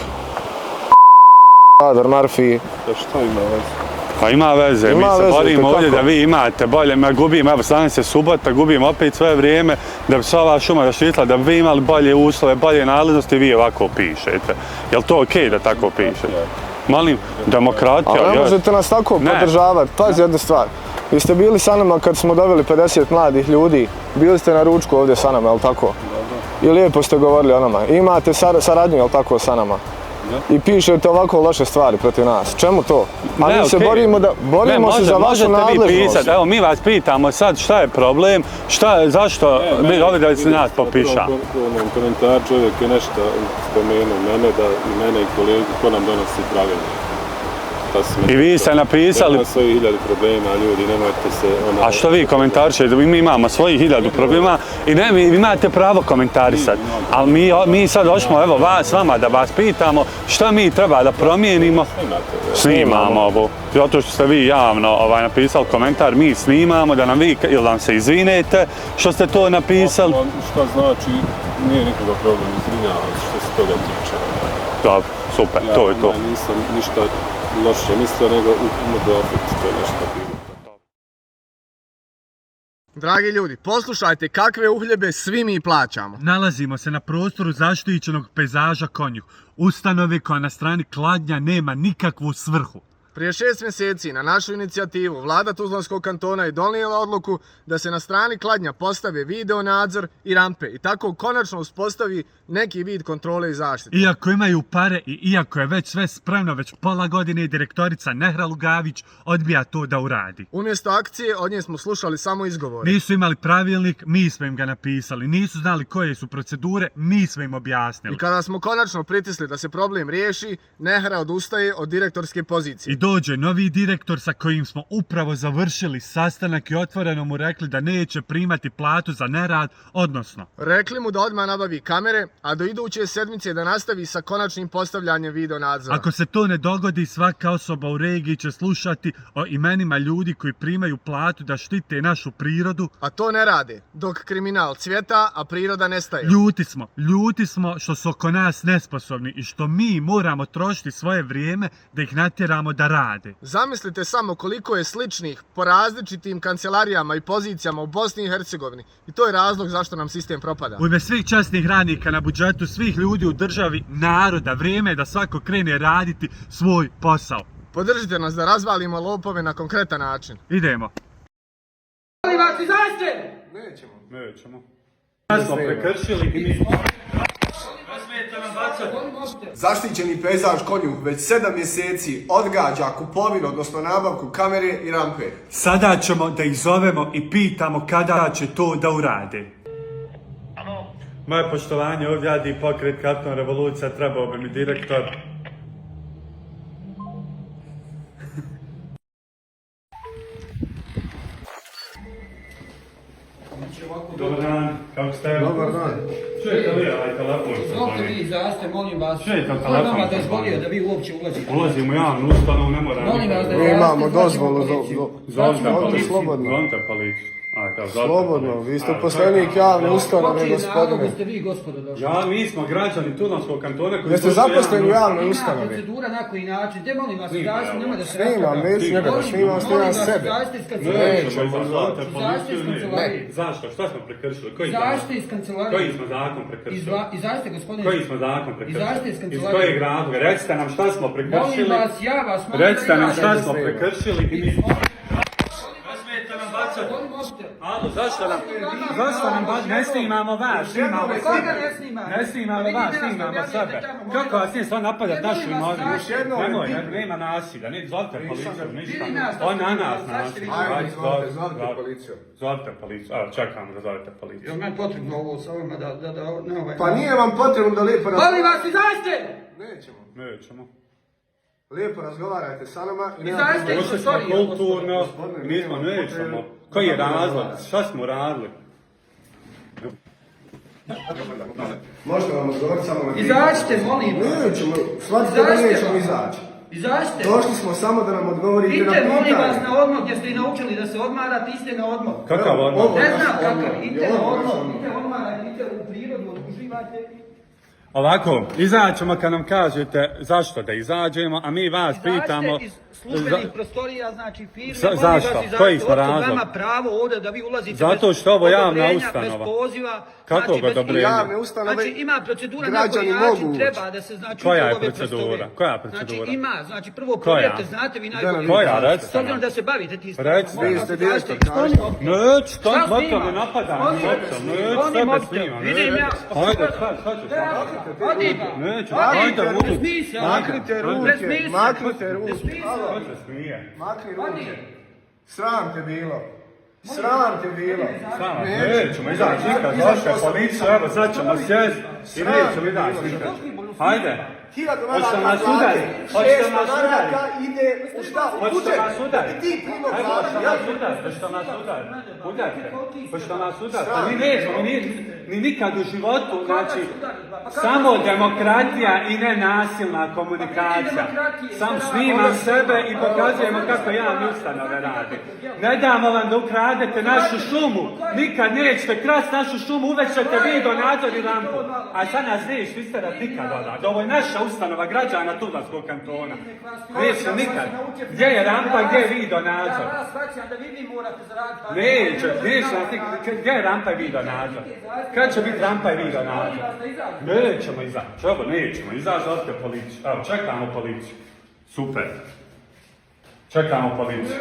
[SPEAKER 13] Adar Marfi?
[SPEAKER 7] Da šta ima veze?
[SPEAKER 1] Pa ima veze, mi se borimo ovdje da vi imate bolje, mi gubimo, evo stane se subota, gubimo opet svoje vrijeme da bi se ova šuma zaštitila, da bi vi imali bolje uslove, bolje nadležnosti, vi ovako pišete. Jel to okej da tako pišete? Molim, demokratija...
[SPEAKER 13] Ali ne možete nas tako podržavati, pazi jednu stvar. Vi ste bili sa nama kad smo doveli 50 mladih ljudi, bili ste na ručku ovdje sa nama, jel tako? I lijepo ste govorili o nama. Imate saradnju, jel tako, sa nama? I pišete ovako loše stvari protiv nas. Čemu to? A mi se borimo se za vašu nadležnost.
[SPEAKER 1] Evo, mi vas pitamo sad šta je problem, zašto mi ovdje da se nas popiša.
[SPEAKER 7] U komentar čovjek je nešto spomenuo mene i kolegu ko nam donosi pravilnik.
[SPEAKER 1] I vi ste napisali...
[SPEAKER 7] Nema svojih 1000 problema, ljudi, nemojte se...
[SPEAKER 1] A što vi komentarišete? Mi imamo svojih 1000 problema i vi imate pravo komentarisati. Ali mi sad hoćemo, evo, s vama da vas pitamo šta mi treba da promijenimo. Snimamo ovo. Zato što ste vi javno napisali komentar, mi snimamo da nam vi, ili nam se izvinete što ste to napisali.
[SPEAKER 7] Šta znači, nije nikoga problem, izvinjavam što se toga tiče.
[SPEAKER 1] Dobro, super, to je to.
[SPEAKER 7] Ja nisam ništa loše mislio, nego opet to je nešto bilo.
[SPEAKER 3] Dragi ljudi, poslušajte kakve uhljebe svi mi plaćamo.
[SPEAKER 1] Nalazimo se na prostoru zaštićenog pejzaža Konjuh, ustanove koja na strani Kladnja nema nikakvu svrhu.
[SPEAKER 3] Prije 6 mjeseci na našu inicijativu vlada Tuzlanskog kantona je donijela odluku da se na strani Kladnja postave video nadzor i rampe i tako konačno uspostavi neki vid kontrole i zaštite.
[SPEAKER 1] Iako imaju pare i iako je već sve spremno, već pola godine direktorica Nehra Lugavić odbija to da uradi.
[SPEAKER 3] Umjesto akcije od nje smo slušali samo izgovore.
[SPEAKER 1] Nisu imali pravilnik, mi smo im ga napisali. Nisu znali koje su procedure, mi smo im objasnili.
[SPEAKER 3] I kada smo konačno pritisli da se problem riješi, Nehra odustaje od direktorske pozicije.
[SPEAKER 1] I dođe novi direktor sa kojim smo upravo završili sastanak i otvoreno mu rekli da neće primati platu za nerad, odnosno...
[SPEAKER 3] Rekli mu da odmah nabavi kamere, a do iduće sedmice da nastavi sa konačnim postavljanjem video nadzora.
[SPEAKER 1] Ako se to ne dogodi, svaka osoba u regiji će slušati o imenima ljudi koji primaju platu da štite našu prirodu.
[SPEAKER 3] A to ne rade, dok kriminal cvjeta, a priroda nestaje.
[SPEAKER 1] Ljuti smo što su oko nas nesposobni i što mi moramo trošiti svoje vrijeme da ih natjeramo da rade.
[SPEAKER 3] Zamislite samo koliko je sličnih po različitim kancelarijama i pozicijama u Bosni i Hercegovini i to je razlog zašto nam sistem propada.
[SPEAKER 1] U ime svih časnih radnika na budžetu, svih ljudi u državi, naroda, vrijeme je da svako krene raditi svoj posao.
[SPEAKER 3] Podržite nas da razvalimo lopove na konkretan način.
[SPEAKER 1] Idemo.
[SPEAKER 4] Ali vas izađite!
[SPEAKER 1] Nećemo. Ja smo prekršili i mi...
[SPEAKER 3] Zaštićeni pejzaž Konjuh već 7 mjeseci odgađa kupovinu, odnosno nabavku kamere i rampe.
[SPEAKER 1] Sada ćemo da ih zovemo i pitamo kada će to da urade. Moje poštovanje, ovdje radi pokret Karton Revolucija, trebao bi mi direktor. Dobar dan, kako ste?
[SPEAKER 4] Dobar dan.
[SPEAKER 1] Čujete li ovaj telefon?
[SPEAKER 4] Izvolite vi, izađite, molim vas.
[SPEAKER 1] Čujete
[SPEAKER 4] telefon?
[SPEAKER 1] telefon?
[SPEAKER 4] Ko je vama dozvolio da vi uopće ulazite?
[SPEAKER 1] Ulazimo u javnu ustanovu, ne moram.
[SPEAKER 4] Molim vas da
[SPEAKER 13] Mi imamo dozvolu
[SPEAKER 1] Zovite
[SPEAKER 13] slobodno.
[SPEAKER 1] policiju.
[SPEAKER 13] Slobodno, vi ste uposlenik javne ustanove, gospodine.
[SPEAKER 4] Ste vi, gospodo, došli?
[SPEAKER 1] Ja, mi smo građani Tuzlanskog kantona koji...
[SPEAKER 13] Jeste zaposleni u javnoj ustanovi?
[SPEAKER 4] Procedura na koji način, te molim vas, izađite, nemoj da se
[SPEAKER 13] Snimam, neću njega da snimam sebe.
[SPEAKER 4] Izađite iz
[SPEAKER 1] kancelarije.
[SPEAKER 4] Kancelarije.
[SPEAKER 1] Zašto? Šta smo prekršili?
[SPEAKER 4] Izađite iz kancelarije.
[SPEAKER 1] Koji smo zakon prekršili?
[SPEAKER 4] Izađite, gospodine.
[SPEAKER 1] Koji smo zakon prekršili?
[SPEAKER 4] Izađite iz kancelarije.
[SPEAKER 1] Iz kojeg razloga? Recite nam šta smo prekršili.
[SPEAKER 4] Molim vas, ja vas molim da
[SPEAKER 1] recite nam šta smo prekršili i mi... Alo, zašto nam ne snimamo vas, snimamo sebe. Ne snimamo vas, snimamo sebe. Kako vas nije stvarno napadat našu imovinu? Nemoj, nema nasilja, zovite policiju, ništa. On na nas nasilja.
[SPEAKER 3] Zovite policiju.
[SPEAKER 1] Zovite policiju, evo čekamo da zovite policiju.
[SPEAKER 4] Jel meni potrebno ovo sa ovima da
[SPEAKER 3] Pa nije vam potrebno da lijepo razgovarate.
[SPEAKER 4] Molim vas, izađite!
[SPEAKER 1] Nećemo.
[SPEAKER 3] Lijepo razgovarajte sa nama i
[SPEAKER 1] Došli smo kulturno, mi smo nećemo. Koji je razlog? Šta smo radili?
[SPEAKER 3] Možete vam odgovoriti samo na...
[SPEAKER 4] Izađite, molim vas.
[SPEAKER 3] Nećemo, shvatite da nećemo izaći.
[SPEAKER 8] Izađite.
[SPEAKER 3] Došli smo samo da nam odgovorite na pitanje.
[SPEAKER 8] Idite, molim vas, na odmor gdje ste i naučili da se odmarate, idite na odmor.
[SPEAKER 1] Kakav odmor?
[SPEAKER 8] Ne znam kakav, idite na odmor, idite odmarate, idite u prirodu, uživajte.
[SPEAKER 1] Ovako, izaćemo kad nam kažete zašto da izađemo, a mi vas pitamo...
[SPEAKER 8] Izađite iz službenih prostorija, znači firme,
[SPEAKER 1] zašto? Koji smo razlog?
[SPEAKER 8] vama pravo ovdje da vi ulazite
[SPEAKER 1] zato što ovo javna ustanova.
[SPEAKER 8] bez poziva.
[SPEAKER 1] Kako
[SPEAKER 8] znači,
[SPEAKER 1] odobrenja?
[SPEAKER 3] Javne ustanove,
[SPEAKER 8] znači ima procedura na
[SPEAKER 3] građani
[SPEAKER 8] koji način
[SPEAKER 3] mogu
[SPEAKER 8] treba da se znači
[SPEAKER 1] koja je
[SPEAKER 8] ove
[SPEAKER 1] procedura?
[SPEAKER 8] prostorije.
[SPEAKER 1] Koja procedura?
[SPEAKER 8] Znači ima, znači prvo provjerite, znate vi najbolje.
[SPEAKER 1] Koja, recite?
[SPEAKER 8] S obzirom da se bavite ti
[SPEAKER 1] Recite.
[SPEAKER 3] Vi ste direktor,
[SPEAKER 1] Neću, to me napada. Neću, sebe snimam.
[SPEAKER 8] Vidim ja.
[SPEAKER 1] Hajde, šta ćeš? Neću, hajde,
[SPEAKER 3] maknite ruke, maknite ruke.
[SPEAKER 1] Ko se smije?
[SPEAKER 3] Makni ruke. Sram te bilo. Sram te bilo.
[SPEAKER 1] Nećemo izaći nikad, došle policija, evo sad ćemo sjesti i nećemo izaći nikad. Hajde.
[SPEAKER 3] 1000 maraka plate, 600 maraka ide u šta? U budžet. I ti primo plate.
[SPEAKER 1] Pošto nas udarite. Pošto nas udarite. Pa mi nećemo, ni nikad u životu, znači, samo demokratija i nenasilna komunikacija. Sam snimam sebe i pokazujemo kako javne ustanove radi. Ne damo vam da ukradete našu šumu. Nikad nećete krasti našu šumu, uveć ćete vi do nadzor i lampu. A sad nas nećeš isterat nikad odavde. Ovo je naša ustanova građana Tuzlanskog kantona. Neće nikad. Gdje je rampa, gdje je video nadzor? Neće, gdje je rampa i video nadzor? Kad će biti rampa i video nadzor? Nećemo izaći, ovo nećemo izaći, ovdje policiju. Evo, čekamo policiju. Super. Čekamo policiju.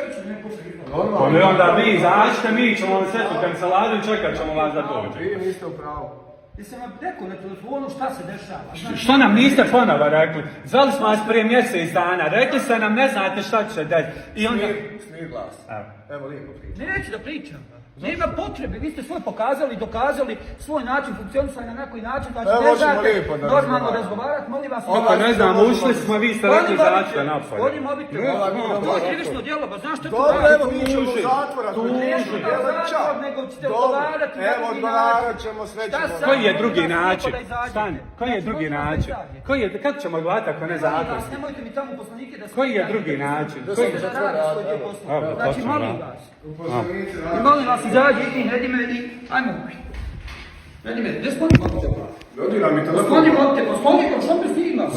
[SPEAKER 1] Onda vi izađite, mi ćemo vam sjeti u kancelariju i čekat ćemo vas da dođe.
[SPEAKER 3] Vi niste u pravu.
[SPEAKER 8] Jesam vam rekao na telefonu šta se dešava.
[SPEAKER 1] Što nam niste ponovo rekli? Zvali smo vas prije mjesec dana, rekli ste nam ne znate šta će se desiti. I onda...
[SPEAKER 3] Smir glas. Evo lijepo pričam.
[SPEAKER 8] Neću da pričam. Nema potrebe, vi ste svoj pokazali, dokazali svoj način funkcionisanja na koji način, znači ne znate normalno razgovarati, molim vas...
[SPEAKER 1] Oko ne znamo, ušli smo, vi ste rekli zašto napolje.
[SPEAKER 8] Oni mobitel, to je krivično djelo, ba znaš što je to
[SPEAKER 3] dobro,
[SPEAKER 8] radi?
[SPEAKER 3] evo mi ćemo u zatvora,
[SPEAKER 8] Neću da zatvor, nego ćete odgovarati.
[SPEAKER 3] Evo odgovarat ćemo, sve ćemo.
[SPEAKER 1] Koji je drugi način? Stani, koji je drugi način? Kako ćemo odgovarati ako ne zakonski?
[SPEAKER 8] Nemojte mi tamo poslanike da se...
[SPEAKER 1] Koji je drugi način?
[SPEAKER 8] Da se radi svoj dio posla. Znači molim vas. I molim vas, izađi i ti, Nedimeni, ajmo. Nedimeni, gdje skloni mobitel?
[SPEAKER 3] Dodira mi telefon.
[SPEAKER 8] Skloni mobitel, pa skloni ko, što me snimaš?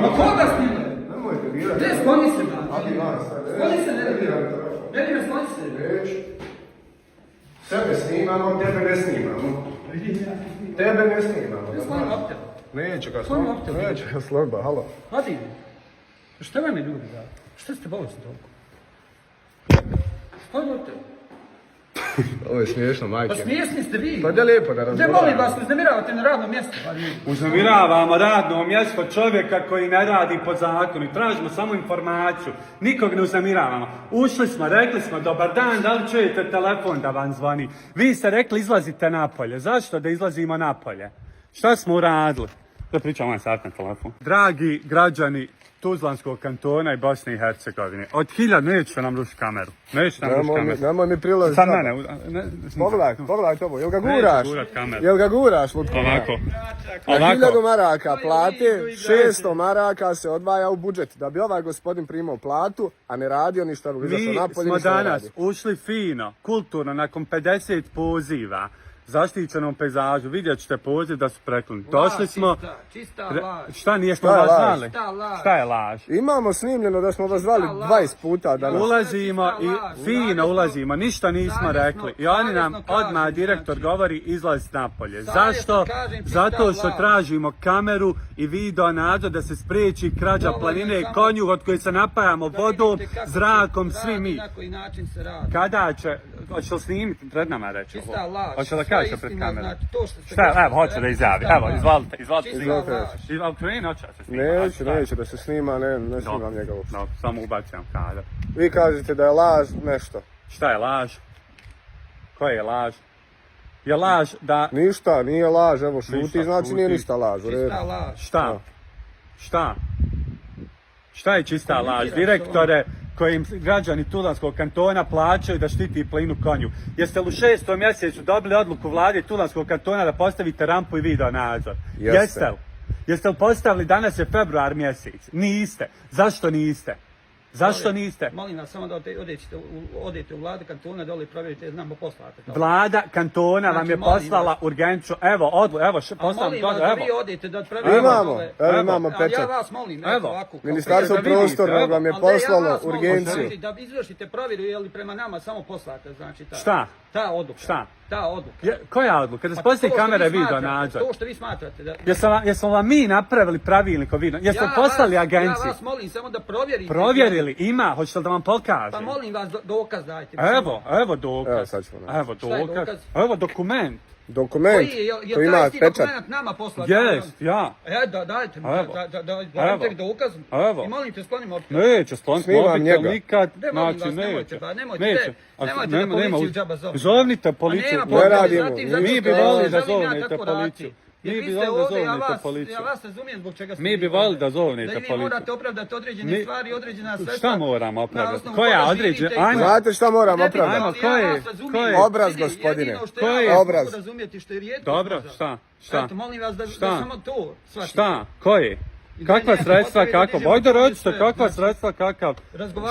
[SPEAKER 8] Ma koga snimaš?
[SPEAKER 3] Nemojte dirati.
[SPEAKER 8] Gdje skloni se?
[SPEAKER 3] Skloni
[SPEAKER 8] se, Nedimeni. Nedimeni, skloni se.
[SPEAKER 3] Sebe snimamo, tebe ne snimamo. Tebe ne snimamo.
[SPEAKER 8] Gdje skloni mobitel?
[SPEAKER 3] Neću ga slomba. Neću ga slomba, halo.
[SPEAKER 8] Hadi. Šta vam je ljudi da? Šta ste bolesni toliko? Skloni mobitel.
[SPEAKER 3] Ovo je smiješno, majke.
[SPEAKER 8] Pa smiješni ste vi.
[SPEAKER 3] Pa da lijepo da razgovaramo.
[SPEAKER 8] Gdje molim vas, uznemiravate na radnom mjestu?
[SPEAKER 1] Uznemiravamo radno mjesto čovjeka koji ne radi po zakonu i tražimo samo informaciju. Nikog ne uznemiravamo. Ušli smo, rekli smo dobar dan, da li čujete telefon da vam zvoni? Vi ste rekli izlazite napolje. Zašto da izlazimo napolje? Šta smo uradili? Da pričam ovaj sat na telefon. Dragi građani Tuzlanskog kantona i Bosne i Hercegovine, od 1000 nećete nam rušiti kameru. Nećete nam rušiti kameru.
[SPEAKER 3] Nemoj mi prilaziti.
[SPEAKER 1] Sad mene.
[SPEAKER 3] Pogledaj to, jel ga guraš? Jel ga guraš?
[SPEAKER 1] Ovako.
[SPEAKER 3] 1000 maraka plate, 600 maraka se odvaja u budžet. Da bi ovaj gospodin primao platu, a ne radio ništa, izašao napolje.
[SPEAKER 1] Mi smo danas ušli fino, kulturno, nakon 50 poziva, zaštićenom pejzažu, vidjet ćete poziv da su prekloni. Došli smo...
[SPEAKER 8] Čista laž.
[SPEAKER 1] Šta nismo vas znali?
[SPEAKER 8] Šta je
[SPEAKER 1] laž?
[SPEAKER 3] Imamo snimljeno da smo vas zvali 20 puta danas.
[SPEAKER 1] Ulazimo i fino ulazimo, ništa nismo rekli. I oni nam odmah direktor govori izlaz napolje. Zašto? Zato što tražimo kameru i video nadzor da se spriječi krađa planine i konjuh od koje se napajamo vodom, zrakom, svi mi. Kada će... Hoće li snimiti pred nama reći?
[SPEAKER 8] Čista laž.
[SPEAKER 1] Hoće li kaže pred kamerom?
[SPEAKER 8] Znači,
[SPEAKER 1] šta, evo, hoće da izjavi. Evo, izvalite.
[SPEAKER 3] Neću da se snima, ne snimam njega uopšte.
[SPEAKER 1] No, samo ubacam kadar.
[SPEAKER 3] Vi kažete da je laž nešto.
[SPEAKER 1] Šta je laž? Koja je laž? Je laž da...
[SPEAKER 3] Ništa, nije laž, evo šuti, znači nije ništa laž.
[SPEAKER 8] Čista laž.
[SPEAKER 1] Šta? Šta je čista laž? Direktore kojim građani Tuzlanskog kantona plaćaju da štiti plinu konju. Jeste li u 6. mjesecu dobili odluku vlade Tuzlanskog kantona da postavite rampu i video nadzor? Jeste li? Jeste li postavili, danas je februar mjesec? Niste. Zašto niste? Zašto niste?
[SPEAKER 8] Molim vas samo da odete u vladu kantona dole i provjerite, znamo poslate.
[SPEAKER 1] Vlada kantona vam je poslala urgentno, evo, postavljam to,
[SPEAKER 8] evo. Molim vas da vi odete da provjerite.
[SPEAKER 13] Imamo pečat.
[SPEAKER 8] Ja vas molim, evo ovako.
[SPEAKER 13] Ministarstvo prostornog vam je poslalo urgenciju.
[SPEAKER 8] Da izvršite provjeru, je li prema nama samo poslate, znači ta.
[SPEAKER 1] Šta?
[SPEAKER 8] Ta odluka.
[SPEAKER 1] Šta?
[SPEAKER 8] Ta odluka.
[SPEAKER 1] Koja odluka? Da se postavi kamera video nadzor.
[SPEAKER 8] To što vi smatrate.
[SPEAKER 1] Jesmo vam mi napravili pravilnik o video? Jeste poslali agenciji?
[SPEAKER 8] Ja vas molim samo da provjerite.
[SPEAKER 1] Provjerili? Ima, hoćete li da vam pokažem?
[SPEAKER 8] Pa molim vas dokaz dajte.
[SPEAKER 1] Evo dokaz. Evo dokaz. Evo dokument.
[SPEAKER 13] Dokument? To ima pečat.
[SPEAKER 8] Dokument nama poslati.
[SPEAKER 1] Jest, ja.
[SPEAKER 8] Dajte mi dokaz. I molim te sklonimo opet.
[SPEAKER 1] Neće skloniti mobitel nikad.
[SPEAKER 8] Znači, nemojte da policiju džaba zovete.
[SPEAKER 1] Zovnite policiju.
[SPEAKER 13] Ne radimo.
[SPEAKER 1] Mi bi volili da zovnete policiju.
[SPEAKER 8] Jer vi ste ovdje, ja vas razumijem zbog čega ste
[SPEAKER 1] mi bi volili da zovnete policiju.
[SPEAKER 8] Da i vi morate opravdati određene stvari, određena sredstva.
[SPEAKER 1] Šta moramo opravdati? Koja određena?
[SPEAKER 13] Znate šta moramo opravdati?
[SPEAKER 1] Koji?
[SPEAKER 13] Obraz, gospodine. Obraz.
[SPEAKER 1] Dobro, šta?
[SPEAKER 8] Eto, molim vas da samo to shvatite.
[SPEAKER 1] Šta? Koji? Kakva sredstva, kakav? Ajde recite, kakva sredstva, kakav?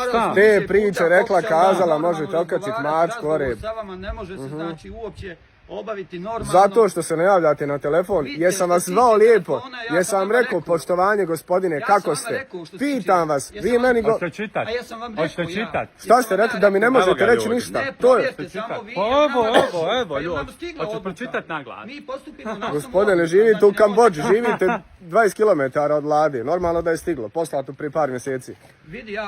[SPEAKER 13] Šta? Te priče, rekla, kazala, možete okačiti mačku, oreb.
[SPEAKER 8] Sa vama ne može se znači uopće obaviti normalno.
[SPEAKER 13] Zato što se ne javljate na telefon, jesam vas zvao lijepo, jesam vam rekao poštovanje gospodine, kako ste? Pitam vas, vi meni go...
[SPEAKER 1] Hoćete čitati? Hoćete čitati?
[SPEAKER 13] Šta ste rekli da mi ne možete reći ništa? To je...
[SPEAKER 1] Evo, ljudi. Hoćete pročitati na glas?
[SPEAKER 13] Gospodine, živite u Kambodži, živite 20 km od vlade, normalno da je stiglo, poslato prije par mjeseci.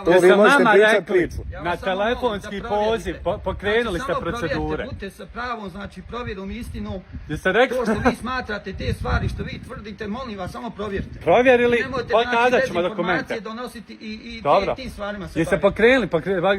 [SPEAKER 1] To vi možete pričati priču. Na telefonski poziv pokrenuli ste procedure.
[SPEAKER 8] Budite sa pravom, znači provjerom i istinom.
[SPEAKER 1] Jeste rekli?
[SPEAKER 8] To što vi smatrate, te stvari što vi tvrdite, molim vas, samo provjerite.
[SPEAKER 1] Provjerili,
[SPEAKER 8] pokazat
[SPEAKER 1] ćemo dokumente.
[SPEAKER 8] Nemojte donositi i tim stvarima se
[SPEAKER 1] Jeste pokrenuli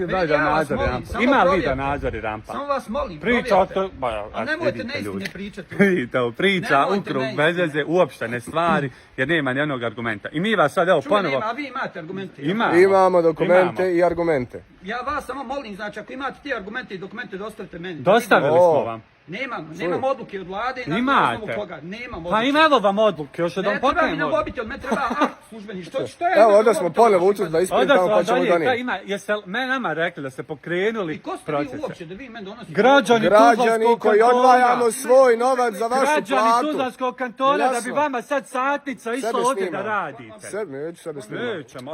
[SPEAKER 1] video nadzor i rampa? Ima li video nadzor i rampa?
[SPEAKER 8] Samo vas molim,
[SPEAKER 1] priča
[SPEAKER 8] provjerite. A nemojte neistine pričati.
[SPEAKER 1] Vidite, priča, ukrug, bezveze, uopštene stvari, jer nema nijednog argumenta. I mi vas sad, evo, ponovo...
[SPEAKER 8] A vi imate argumente.
[SPEAKER 13] Imamo dokumente i argumente.
[SPEAKER 8] Ja vas samo molim, znači ako imate te argumente i dokumente, dostavite meni.
[SPEAKER 1] Dostavili smo vam.
[SPEAKER 8] Nemam odluke od vlade i na osnovu koga. Nemam odluke.
[SPEAKER 1] Pa ima evo vam odluke, još da vam pokajem odluke.
[SPEAKER 8] Ne treba mi na mobitel, me treba službeni. Što je?
[SPEAKER 13] Evo, onda smo ponovo učili da ispitamo pa ćemo donijeti.
[SPEAKER 1] Jeste nama rekli da ste pokrenuli procese?
[SPEAKER 8] I ko ste vi uopće da vi meni donosite?
[SPEAKER 13] Građani koji odvajamo svoj novac za vašu platu.
[SPEAKER 1] Građani Tuzlanskog kantona da bi vama sad satnica išla ovdje da radite.
[SPEAKER 13] Neću sebe snimati.
[SPEAKER 1] Nećemo,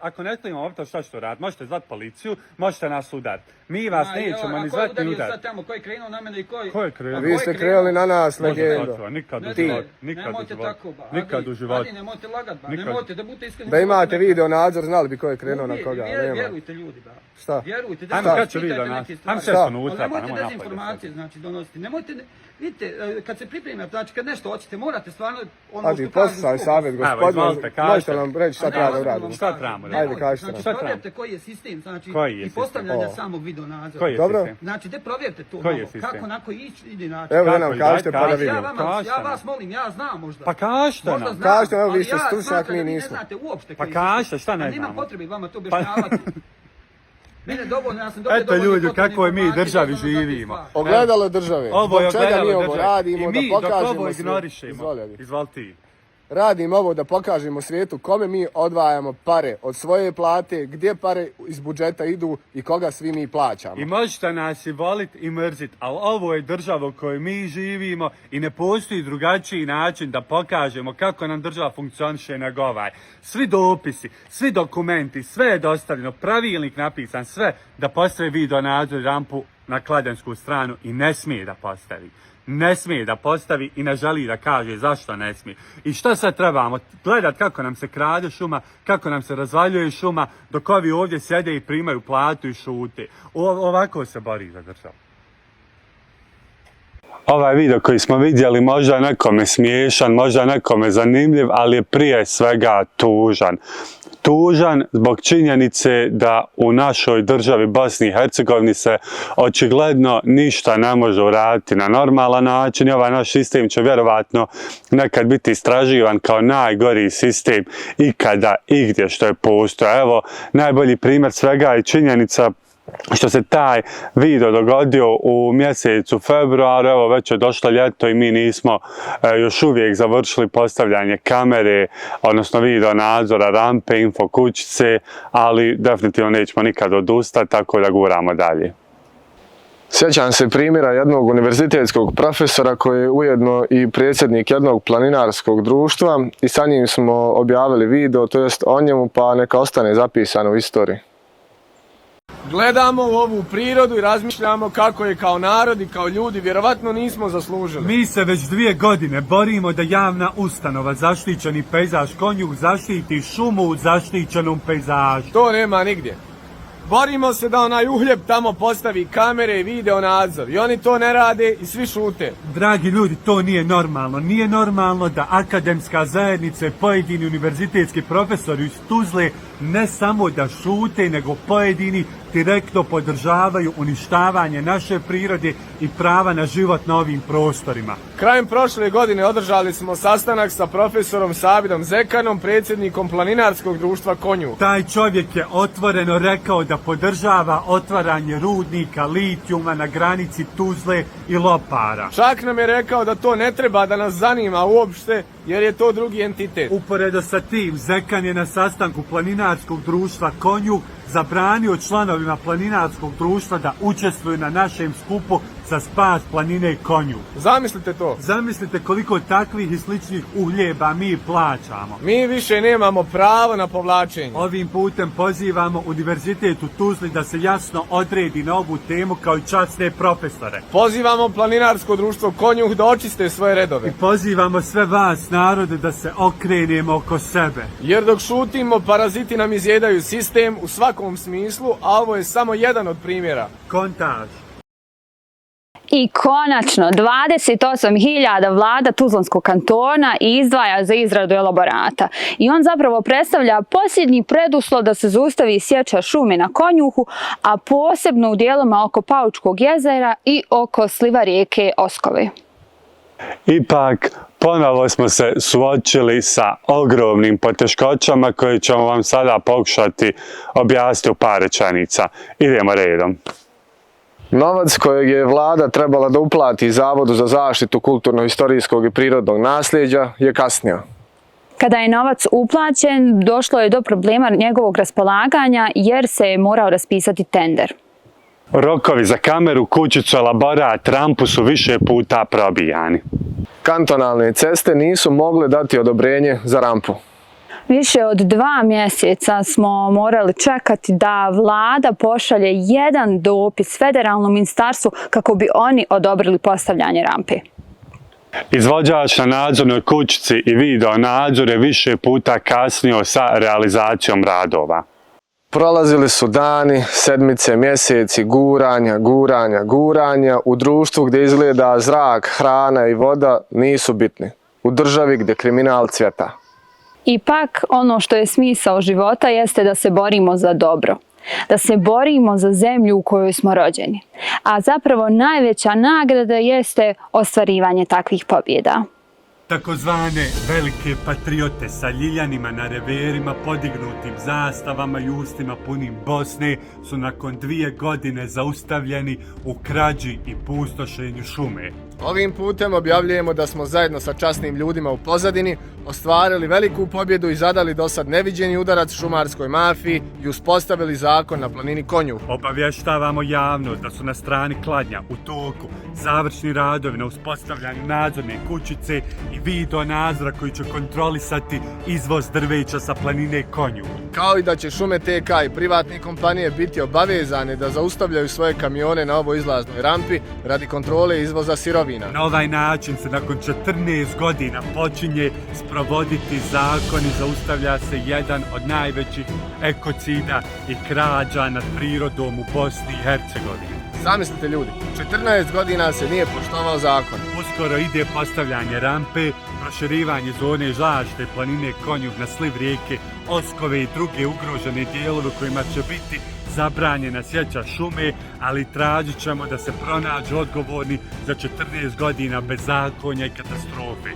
[SPEAKER 1] ako ne snimamo ovdje šta ćete raditi, možete zvati policiju, možete nas udariti. Mi vas nećemo ni zvati ni udariti.
[SPEAKER 8] Ko je krenuo na mene i ko je...
[SPEAKER 13] Vi ste krenuli na nas, legendo.
[SPEAKER 1] Nikad u životu.
[SPEAKER 8] Nemojte lagat, nemojte da budete iskreni.
[SPEAKER 13] Da imate video nadzor, znali bi ko je krenuo na koga.
[SPEAKER 8] Vjerujte ljudi, da.
[SPEAKER 13] Šta?
[SPEAKER 8] Vjerujte.
[SPEAKER 1] Ajmo kad će video nadzor. Ajmo sve unutra, pa
[SPEAKER 8] nemojte dezinformacije, znači, donositi. Nemojte, vidite, kad se pripremite, znači, kad nešto hoćete, morate stvarno...
[SPEAKER 13] Adi, poslušaj savjet, gospodine, možete nam reći šta treba da uradimo.
[SPEAKER 1] Šta trebamo da
[SPEAKER 13] Ajde, kažete nam.
[SPEAKER 8] Znači, provjerite koji je sistem, znači, i postavljanja samog video nadzora.
[SPEAKER 1] Koji je sistem?
[SPEAKER 8] Znači, da provjerite to, kako onako ide način.
[SPEAKER 13] Evo da nam kažete pa da vidimo.
[SPEAKER 8] Ja vas molim, ja znam možda.
[SPEAKER 1] Pa kažete nam.
[SPEAKER 13] Kažete nam, vi ste stručnjak, mi nismo.
[SPEAKER 1] Pa kažete, šta ne znamo?
[SPEAKER 8] Nemam potrebe vama to objašnjavati. Mene dovoljno, ja sam dovoljno...
[SPEAKER 1] Eto ljudi, kako mi državi živimo.
[SPEAKER 13] Ogledalo države. Zbog čega mi ovo radimo, da pokažemo
[SPEAKER 1] ovo ignorišemo. Izvoli ti.
[SPEAKER 13] Radimo ovo da pokažemo svijetu kome mi odvajamo pare od svoje plate, gdje pare iz budžeta idu i koga svi mi plaćamo.
[SPEAKER 1] I možete nas i voliti i mrziti, ali ovo je država u kojoj mi živimo i ne postoji drugačiji način da pokažemo kako nam država funkcioniše nego ovaj. Svi dopisi, svi dokumenti, sve je dostavljeno, pravilnik napisan, sve da postavi video nadzor rampu na kladensku stranu i ne smije da postavi. Ne smije da postavi i ne želi da kaže zašto ne smije. I šta sad trebamo? Gledat kako nam se krade šuma, kako nam se razvaljuje šuma, dok ovi ovdje sjede i primaju platu i šute. Ovako se bori za državu. Ovaj video koji smo vidjeli možda nekome smiješan, možda nekome zanimljiv, ali je prije svega tužan. Tužan zbog činjenice da u našoj državi Bosni i Hercegovini se očigledno ništa ne može uraditi na normalan način i ovaj naš sistem će vjerovatno nekad biti istraživan kao najgori sistem ikada igdje što je postoje. Evo, najbolji primjer svega je činjenica što se taj video dogodio u mjesecu februaru, evo već je došlo ljeto i mi nismo još uvijek završili postavljanje kamere, odnosno video nadzora, rampe, info kućice, ali definitivno nećemo nikad odustati, tako da guramo dalje.
[SPEAKER 13] Sjećam se primjera jednog univerzitetskog profesora koji je ujedno i predsjednik jednog planinarskog društva i sa njim smo objavili video, to jest o njemu, pa neka ostane zapisano u istoriji.
[SPEAKER 3] Gledamo u ovu prirodu i razmišljamo kako je kao narod i kao ljudi vjerovatno nismo zaslužili.
[SPEAKER 10] Mi se već 2 godine borimo da javna ustanova zaštićeni pejzaž Konjuh zaštiti šumu u zaštićenom pejzažu.
[SPEAKER 3] To nema nigdje. Borimo se da onaj uhljeb tamo postavi kamere i video nadzor i oni to ne rade i svi šute.
[SPEAKER 10] Dragi ljudi, to nije normalno. Nije normalno da akademska zajednica i pojedini univerzitetski profesori iz Tuzle ne samo da šute, nego pojedini direktno podržavaju uništavanje naše prirode i prava na život na ovim prostorima.
[SPEAKER 3] Krajem prošle godine održali smo sastanak sa profesorom Sabidom Zekanom, predsjednikom Planinarskog društva Konjuh.
[SPEAKER 10] Taj čovjek je otvoreno rekao da podržava otvaranje rudnika litijuma na granici Tuzle i Lopara.
[SPEAKER 3] Čak nam je rekao da to ne treba da nas zanima uopšte, jer je to drugi entitet.
[SPEAKER 10] Uporedo sa tim, Zekan je na sastanku Planinarskog društva Konjuh zabranio članovima Planinarskog društva da učestvuju na našem skupu za spas planine Konjuh.
[SPEAKER 3] Zamislite to.
[SPEAKER 10] Zamislite koliko takvih i sličnih uhljeba mi plaćamo.
[SPEAKER 3] Mi više nemamo pravo na povlačenje.
[SPEAKER 10] Ovim putem pozivamo Univerzitet u Tuzli da se jasno odredi na ovu temu kao i časne profesore.
[SPEAKER 3] Pozivamo Planinarsko društvo Konjuh da očiste svoje redove.
[SPEAKER 10] I pozivamo sve vas, narode, da se okrenemo oko sebe.
[SPEAKER 3] Jer dok šutimo, paraziti nam izjedaju sistem u svakom smislu, a ovo je samo jedan od primjera.
[SPEAKER 10] Kontaž.
[SPEAKER 12] I konačno, 28.000 vlada Tuzlanskog kantona izdvaja za izradu elaborata. I on zapravo predstavlja posljednji preduslov da se zaustavi sječa šume na Konjuhu, a posebno u dijelovima oko Paučkog jezera i oko sliva rijeke Oskove.
[SPEAKER 1] Ipak, ponovo smo se suočili sa ogromnim poteškoćama koje ćemo vam sada pokušati objasniti u par rečenica. Idemo redom.
[SPEAKER 13] Novac kojeg je vlada trebala da uplati Zavodu za zaštitu kulturno-historijskog i prirodnog nasljeđa je kasnio.
[SPEAKER 12] Kada je novac uplaćen, došlo je do problema njegovog raspolaganja jer se je morao raspisati tender.
[SPEAKER 1] Rokovi za kameru, kućicu, elaborat, rampu su više puta probijani.
[SPEAKER 13] Kantonalne ceste nisu mogle dati odobrenje za rampu.
[SPEAKER 12] Više od 2 mjeseca smo morali čekati da vlada pošalje jedan dopis federalnom ministarstvu kako bi oni odobrili postavljanje rampe.
[SPEAKER 1] Izvođač na nadzornoj kućici i video nadzor je više puta kasnio sa realizacijom radova.
[SPEAKER 13] Prolazili su dani, sedmice, mjeseci, guranja u društvu gdje izgleda zrak, hrana i voda nisu bitni. U državi gdje kriminal cvjeta.
[SPEAKER 12] Ipak, ono što je smisao života jeste da se borimo za dobro. Da se borimo za zemlju u kojoj smo rođeni. A zapravo najveća nagrada jeste ostvarivanje takvih pobjeda.
[SPEAKER 10] Takozvane velike patriote sa ljiljanima na reverima, podignutim zastavama i ustima punim Bosne su nakon 2 godine zaustavljeni u krađi i pustošenju šume.
[SPEAKER 3] Ovim putem objavljujemo da smo zajedno sa časnim ljudima u pozadini ostvarili veliku pobjedu i zadali dosad neviđeni udarac šumarskoj mafiji i uspostavili zakon na planini Konjuh.
[SPEAKER 10] Obavještavamo javnost da su na strani Kladnja u toku završni radovi na uspostavljanju nadzorne kućice i video nadzora koji će kontrolisati izvoz drveća sa planine Konjuh.
[SPEAKER 3] Kao i da će Šume TK i privatne kompanije biti obavezane da zaustavljaju svoje kamione na ovoj izlaznoj rampi radi kontrole izvoza sirovina.
[SPEAKER 10] Na ovaj način se nakon 14 godina počinje sprovoditi zakon i zaustavlja se jedan od najvećih ekocida i krađa nad prirodom u Bosni i Hercegovini.
[SPEAKER 3] Zamislite ljudi, 14 godina se nije poštovao zakon.
[SPEAKER 10] Uskoro ide postavljanje rampe, proširivanje zone zaštite planine Konjuh na sliv rijeke Oskove i druge ugrožene dijelove kojima će biti zabranjena sječa šume, ali tražit ćemo da se pronađu odgovorni za 14 godina bezakonja i katastrofe.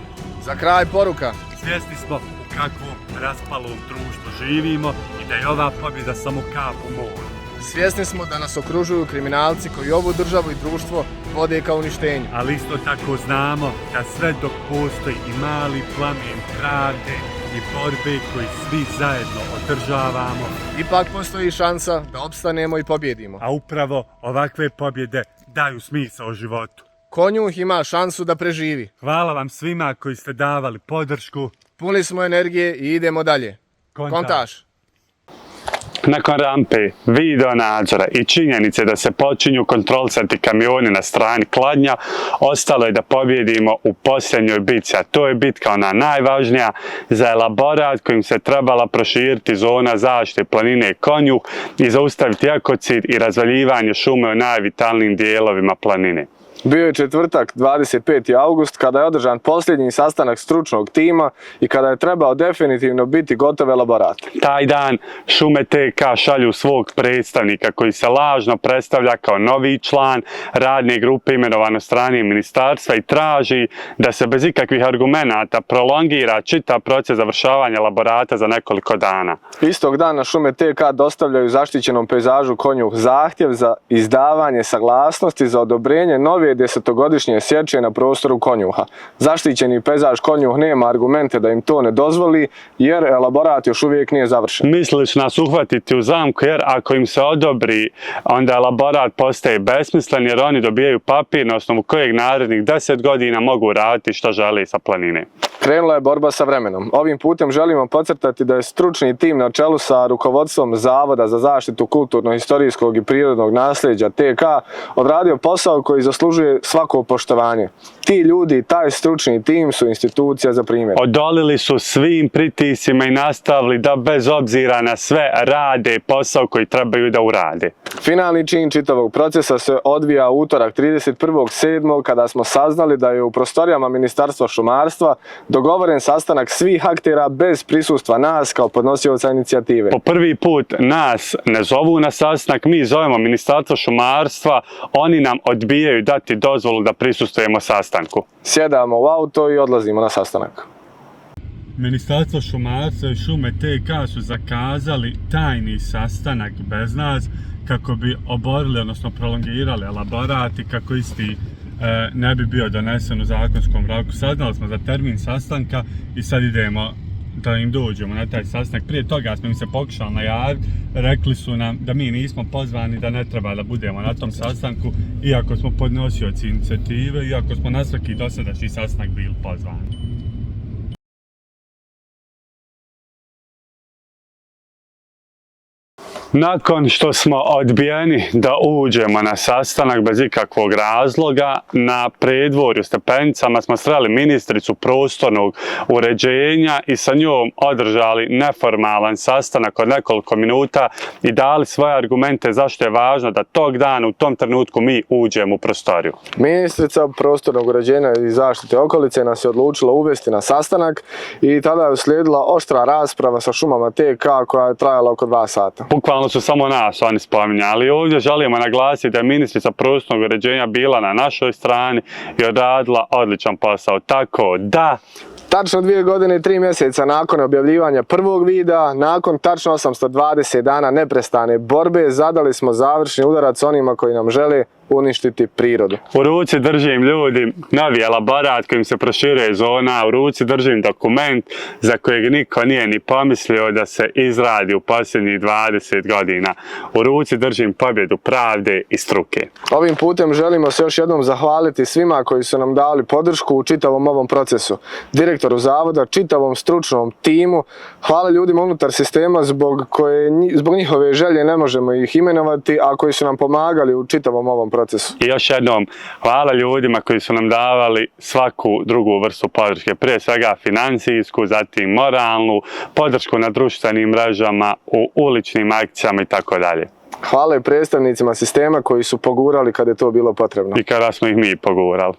[SPEAKER 3] Za kraj poruka.
[SPEAKER 10] Svjesni smo u kakvom raspalom društvu živimo i da je ova pobjeda samo kap u moru.
[SPEAKER 3] Svjesni smo da nas okružuju kriminalci koji ovu državu i društvo vode ka uništenju.
[SPEAKER 10] Ali isto tako znamo da sve dok postoji i mali plamen pravde i borbe koji svi zajedno održavamo,
[SPEAKER 3] ipak postoji šansa da opstanemo i pobjedimo.
[SPEAKER 10] A upravo ovakve pobjede daju smisao životu.
[SPEAKER 3] Konjuh ima šansu da preživi.
[SPEAKER 10] Hvala vam svima koji ste davali podršku.
[SPEAKER 3] Puni smo energije i idemo dalje. Kontaš.
[SPEAKER 1] Nakon rampe, video nadzora i činjenice da se počinju kontrolisati kamioni na strani Kladnja, ostalo je da pobjedimo u posljednjoj bitci, a to je bitka ona najvažnija za elaborat kojim se trebala proširiti zona zaštite planine Konjuh i zaustaviti ekocid i razvaljivanje šume u najvitalnijim dijelovima planine.
[SPEAKER 13] Bio je četvrtak, 25. august, kada je održan posljednji sastanak stručnog tima i kada je trebao definitivno biti gotov elaborat.
[SPEAKER 1] Taj dan šume TK šalju svog predstavnika koji se lažno predstavlja kao novi član radne grupe imenovan od strane ministarstva i traži da se bez ikakvih argumenata prolongira čitav proces završavanja elaborata za nekoliko dana.
[SPEAKER 13] Istog dana šume TK dostavljaju zaštićenom pejzažu Konjuh zahtjev za izdavanje saglasnosti za odobrenje nove 10-godišnje sječe na prostoru Konjuha. Zaštićeni pejzaž Konjuh nema argumente da im to ne dozvoli jer elaborat još uvijek nije završen.
[SPEAKER 1] Mislili su nas uhvatiti u zamku jer ako im se odobri, onda elaborat postaje besmislen jer oni dobijaju papir na osnovu kojeg narednih 10 godina mogu raditi što žele sa planine.
[SPEAKER 13] Krenula je borba sa vremenom. Ovim putem želimo podcrtati da je stručni tim na čelu sa rukovodstvom Zavoda za zaštitu kulturno-historijskog i prirodnog nasljeđa TK odradio posao koji zaslužuje svako poštovanje. Ti ljudi i taj stručni tim su institucija za primjer.
[SPEAKER 1] Odolili su svim pritiscima i nastavili da bez obzira na sve rade posao koji trebaju da urade.
[SPEAKER 13] Finalni čin čitavog procesa se odvija u utorak 31.7. kada smo saznali da je u prostorijama Ministarstva šumarstva dogovoren sastanak svih aktera bez prisustva nas kao podnosioca inicijative.
[SPEAKER 1] Po prvi put nas ne zovu na sastanak, mi zovemo Ministarstvo šumarstva, oni nam odbijaju dati dozvolu da prisustvujemo sastanku.
[SPEAKER 13] Sjedamo u auto i odlazimo na sastanak.
[SPEAKER 10] Ministarstvo šumarstva i šume TK su zakazali tajni sastanak bez nas kako bi oborili, odnosno prolongirali elaborat i kako isti ne bi bio donesen u zakonskom roku. Saznali smo za termin sastanka i sad idemo da im dođemo na taj sastanak. Prije toga smo im se pokušali najaviti, rekli su nam da mi nismo pozvani, da ne treba da budemo na tom sastanku, iako smo podnosioci inicijative, iako smo na svaki dosadašnji sastanak bili pozvani.
[SPEAKER 1] Nakon što smo odbijeni da uđemo na sastanak bez ikakvog razloga, na predvorju stepenicama smo sreli ministricu prostornog uređenja i sa njom održali neformalan sastanak od nekoliko minuta i dali svoje argumente zašto je važno da tog dana, u tom trenutku mi uđemo u prostoriju.
[SPEAKER 13] Ministrica prostornog uređenja i zaštite okolice nas je odlučila uvesti na sastanak i tada je uslijedila oštra rasprava sa šumama TK koja je trajala oko 2 sata.
[SPEAKER 1] Bukvalno su samo nas oni spominjali. Ovdje želimo naglasiti da je ministrica prostornog uređenja bila na našoj strani i odradila odličan posao. Tako da...
[SPEAKER 13] Tačno 2 godine i 3 mjeseca nakon objavljivanja prvog videa, nakon tačno 820 dana neprestane borbe, zadali smo završni udarac onima koji nam žele uništiti prirodu.
[SPEAKER 1] U ruci držim, ljudi, novi elaborat kojim se proširuje zona, u ruci držim dokument za kojeg niko nije ni pomislio da se izradi u posljednjih 20 godina. U ruci držim pobjedu pravde i struke.
[SPEAKER 13] Ovim putem želimo se još jednom zahvaliti svima koji su nam dali podršku u čitavom ovom procesu. Direktoru zavoda, čitavom stručnom timu, hvala ljudima unutar sistema zbog njihove želje ne možemo ih imenovati, a koji su nam pomagali u čitavom ovom procesu.
[SPEAKER 1] I još jednom, hvala ljudima koji su nam davali svaku drugu vrstu podrške, prije svega financijsku, zatim moralnu, podršku na društvenim mrežama, u uličnim akcijama i tako dalje.
[SPEAKER 13] Hvala i predstavnicima sistema koji su pogurali kada je to bilo potrebno.
[SPEAKER 1] I kada smo ih mi pogurali.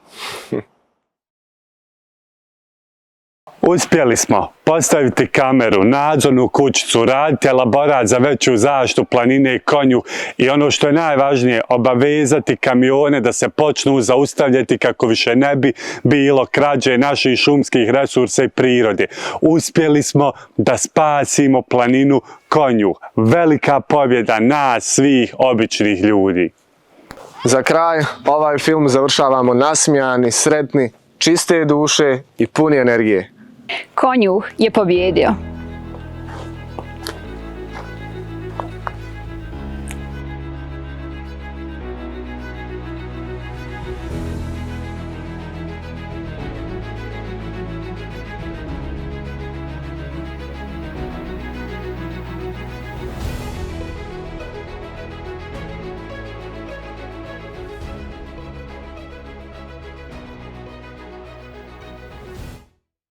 [SPEAKER 1] Uspjeli smo postaviti kameru, nadzornu kućicu, raditi elaborat za veću zaštitu planine i konju i ono što je najvažnije, obavezati kamione da se počnu zaustavljati kako više ne bi bilo krađe naših šumskih resursa i prirode. Uspjeli smo da spasimo planinu Konjuh. Velika pobjeda nas svih običnih ljudi.
[SPEAKER 13] Za kraj, ovaj film završavamo nasmijani, sretni, čiste duše i puni energije.
[SPEAKER 12] Konjuh je pobjedio.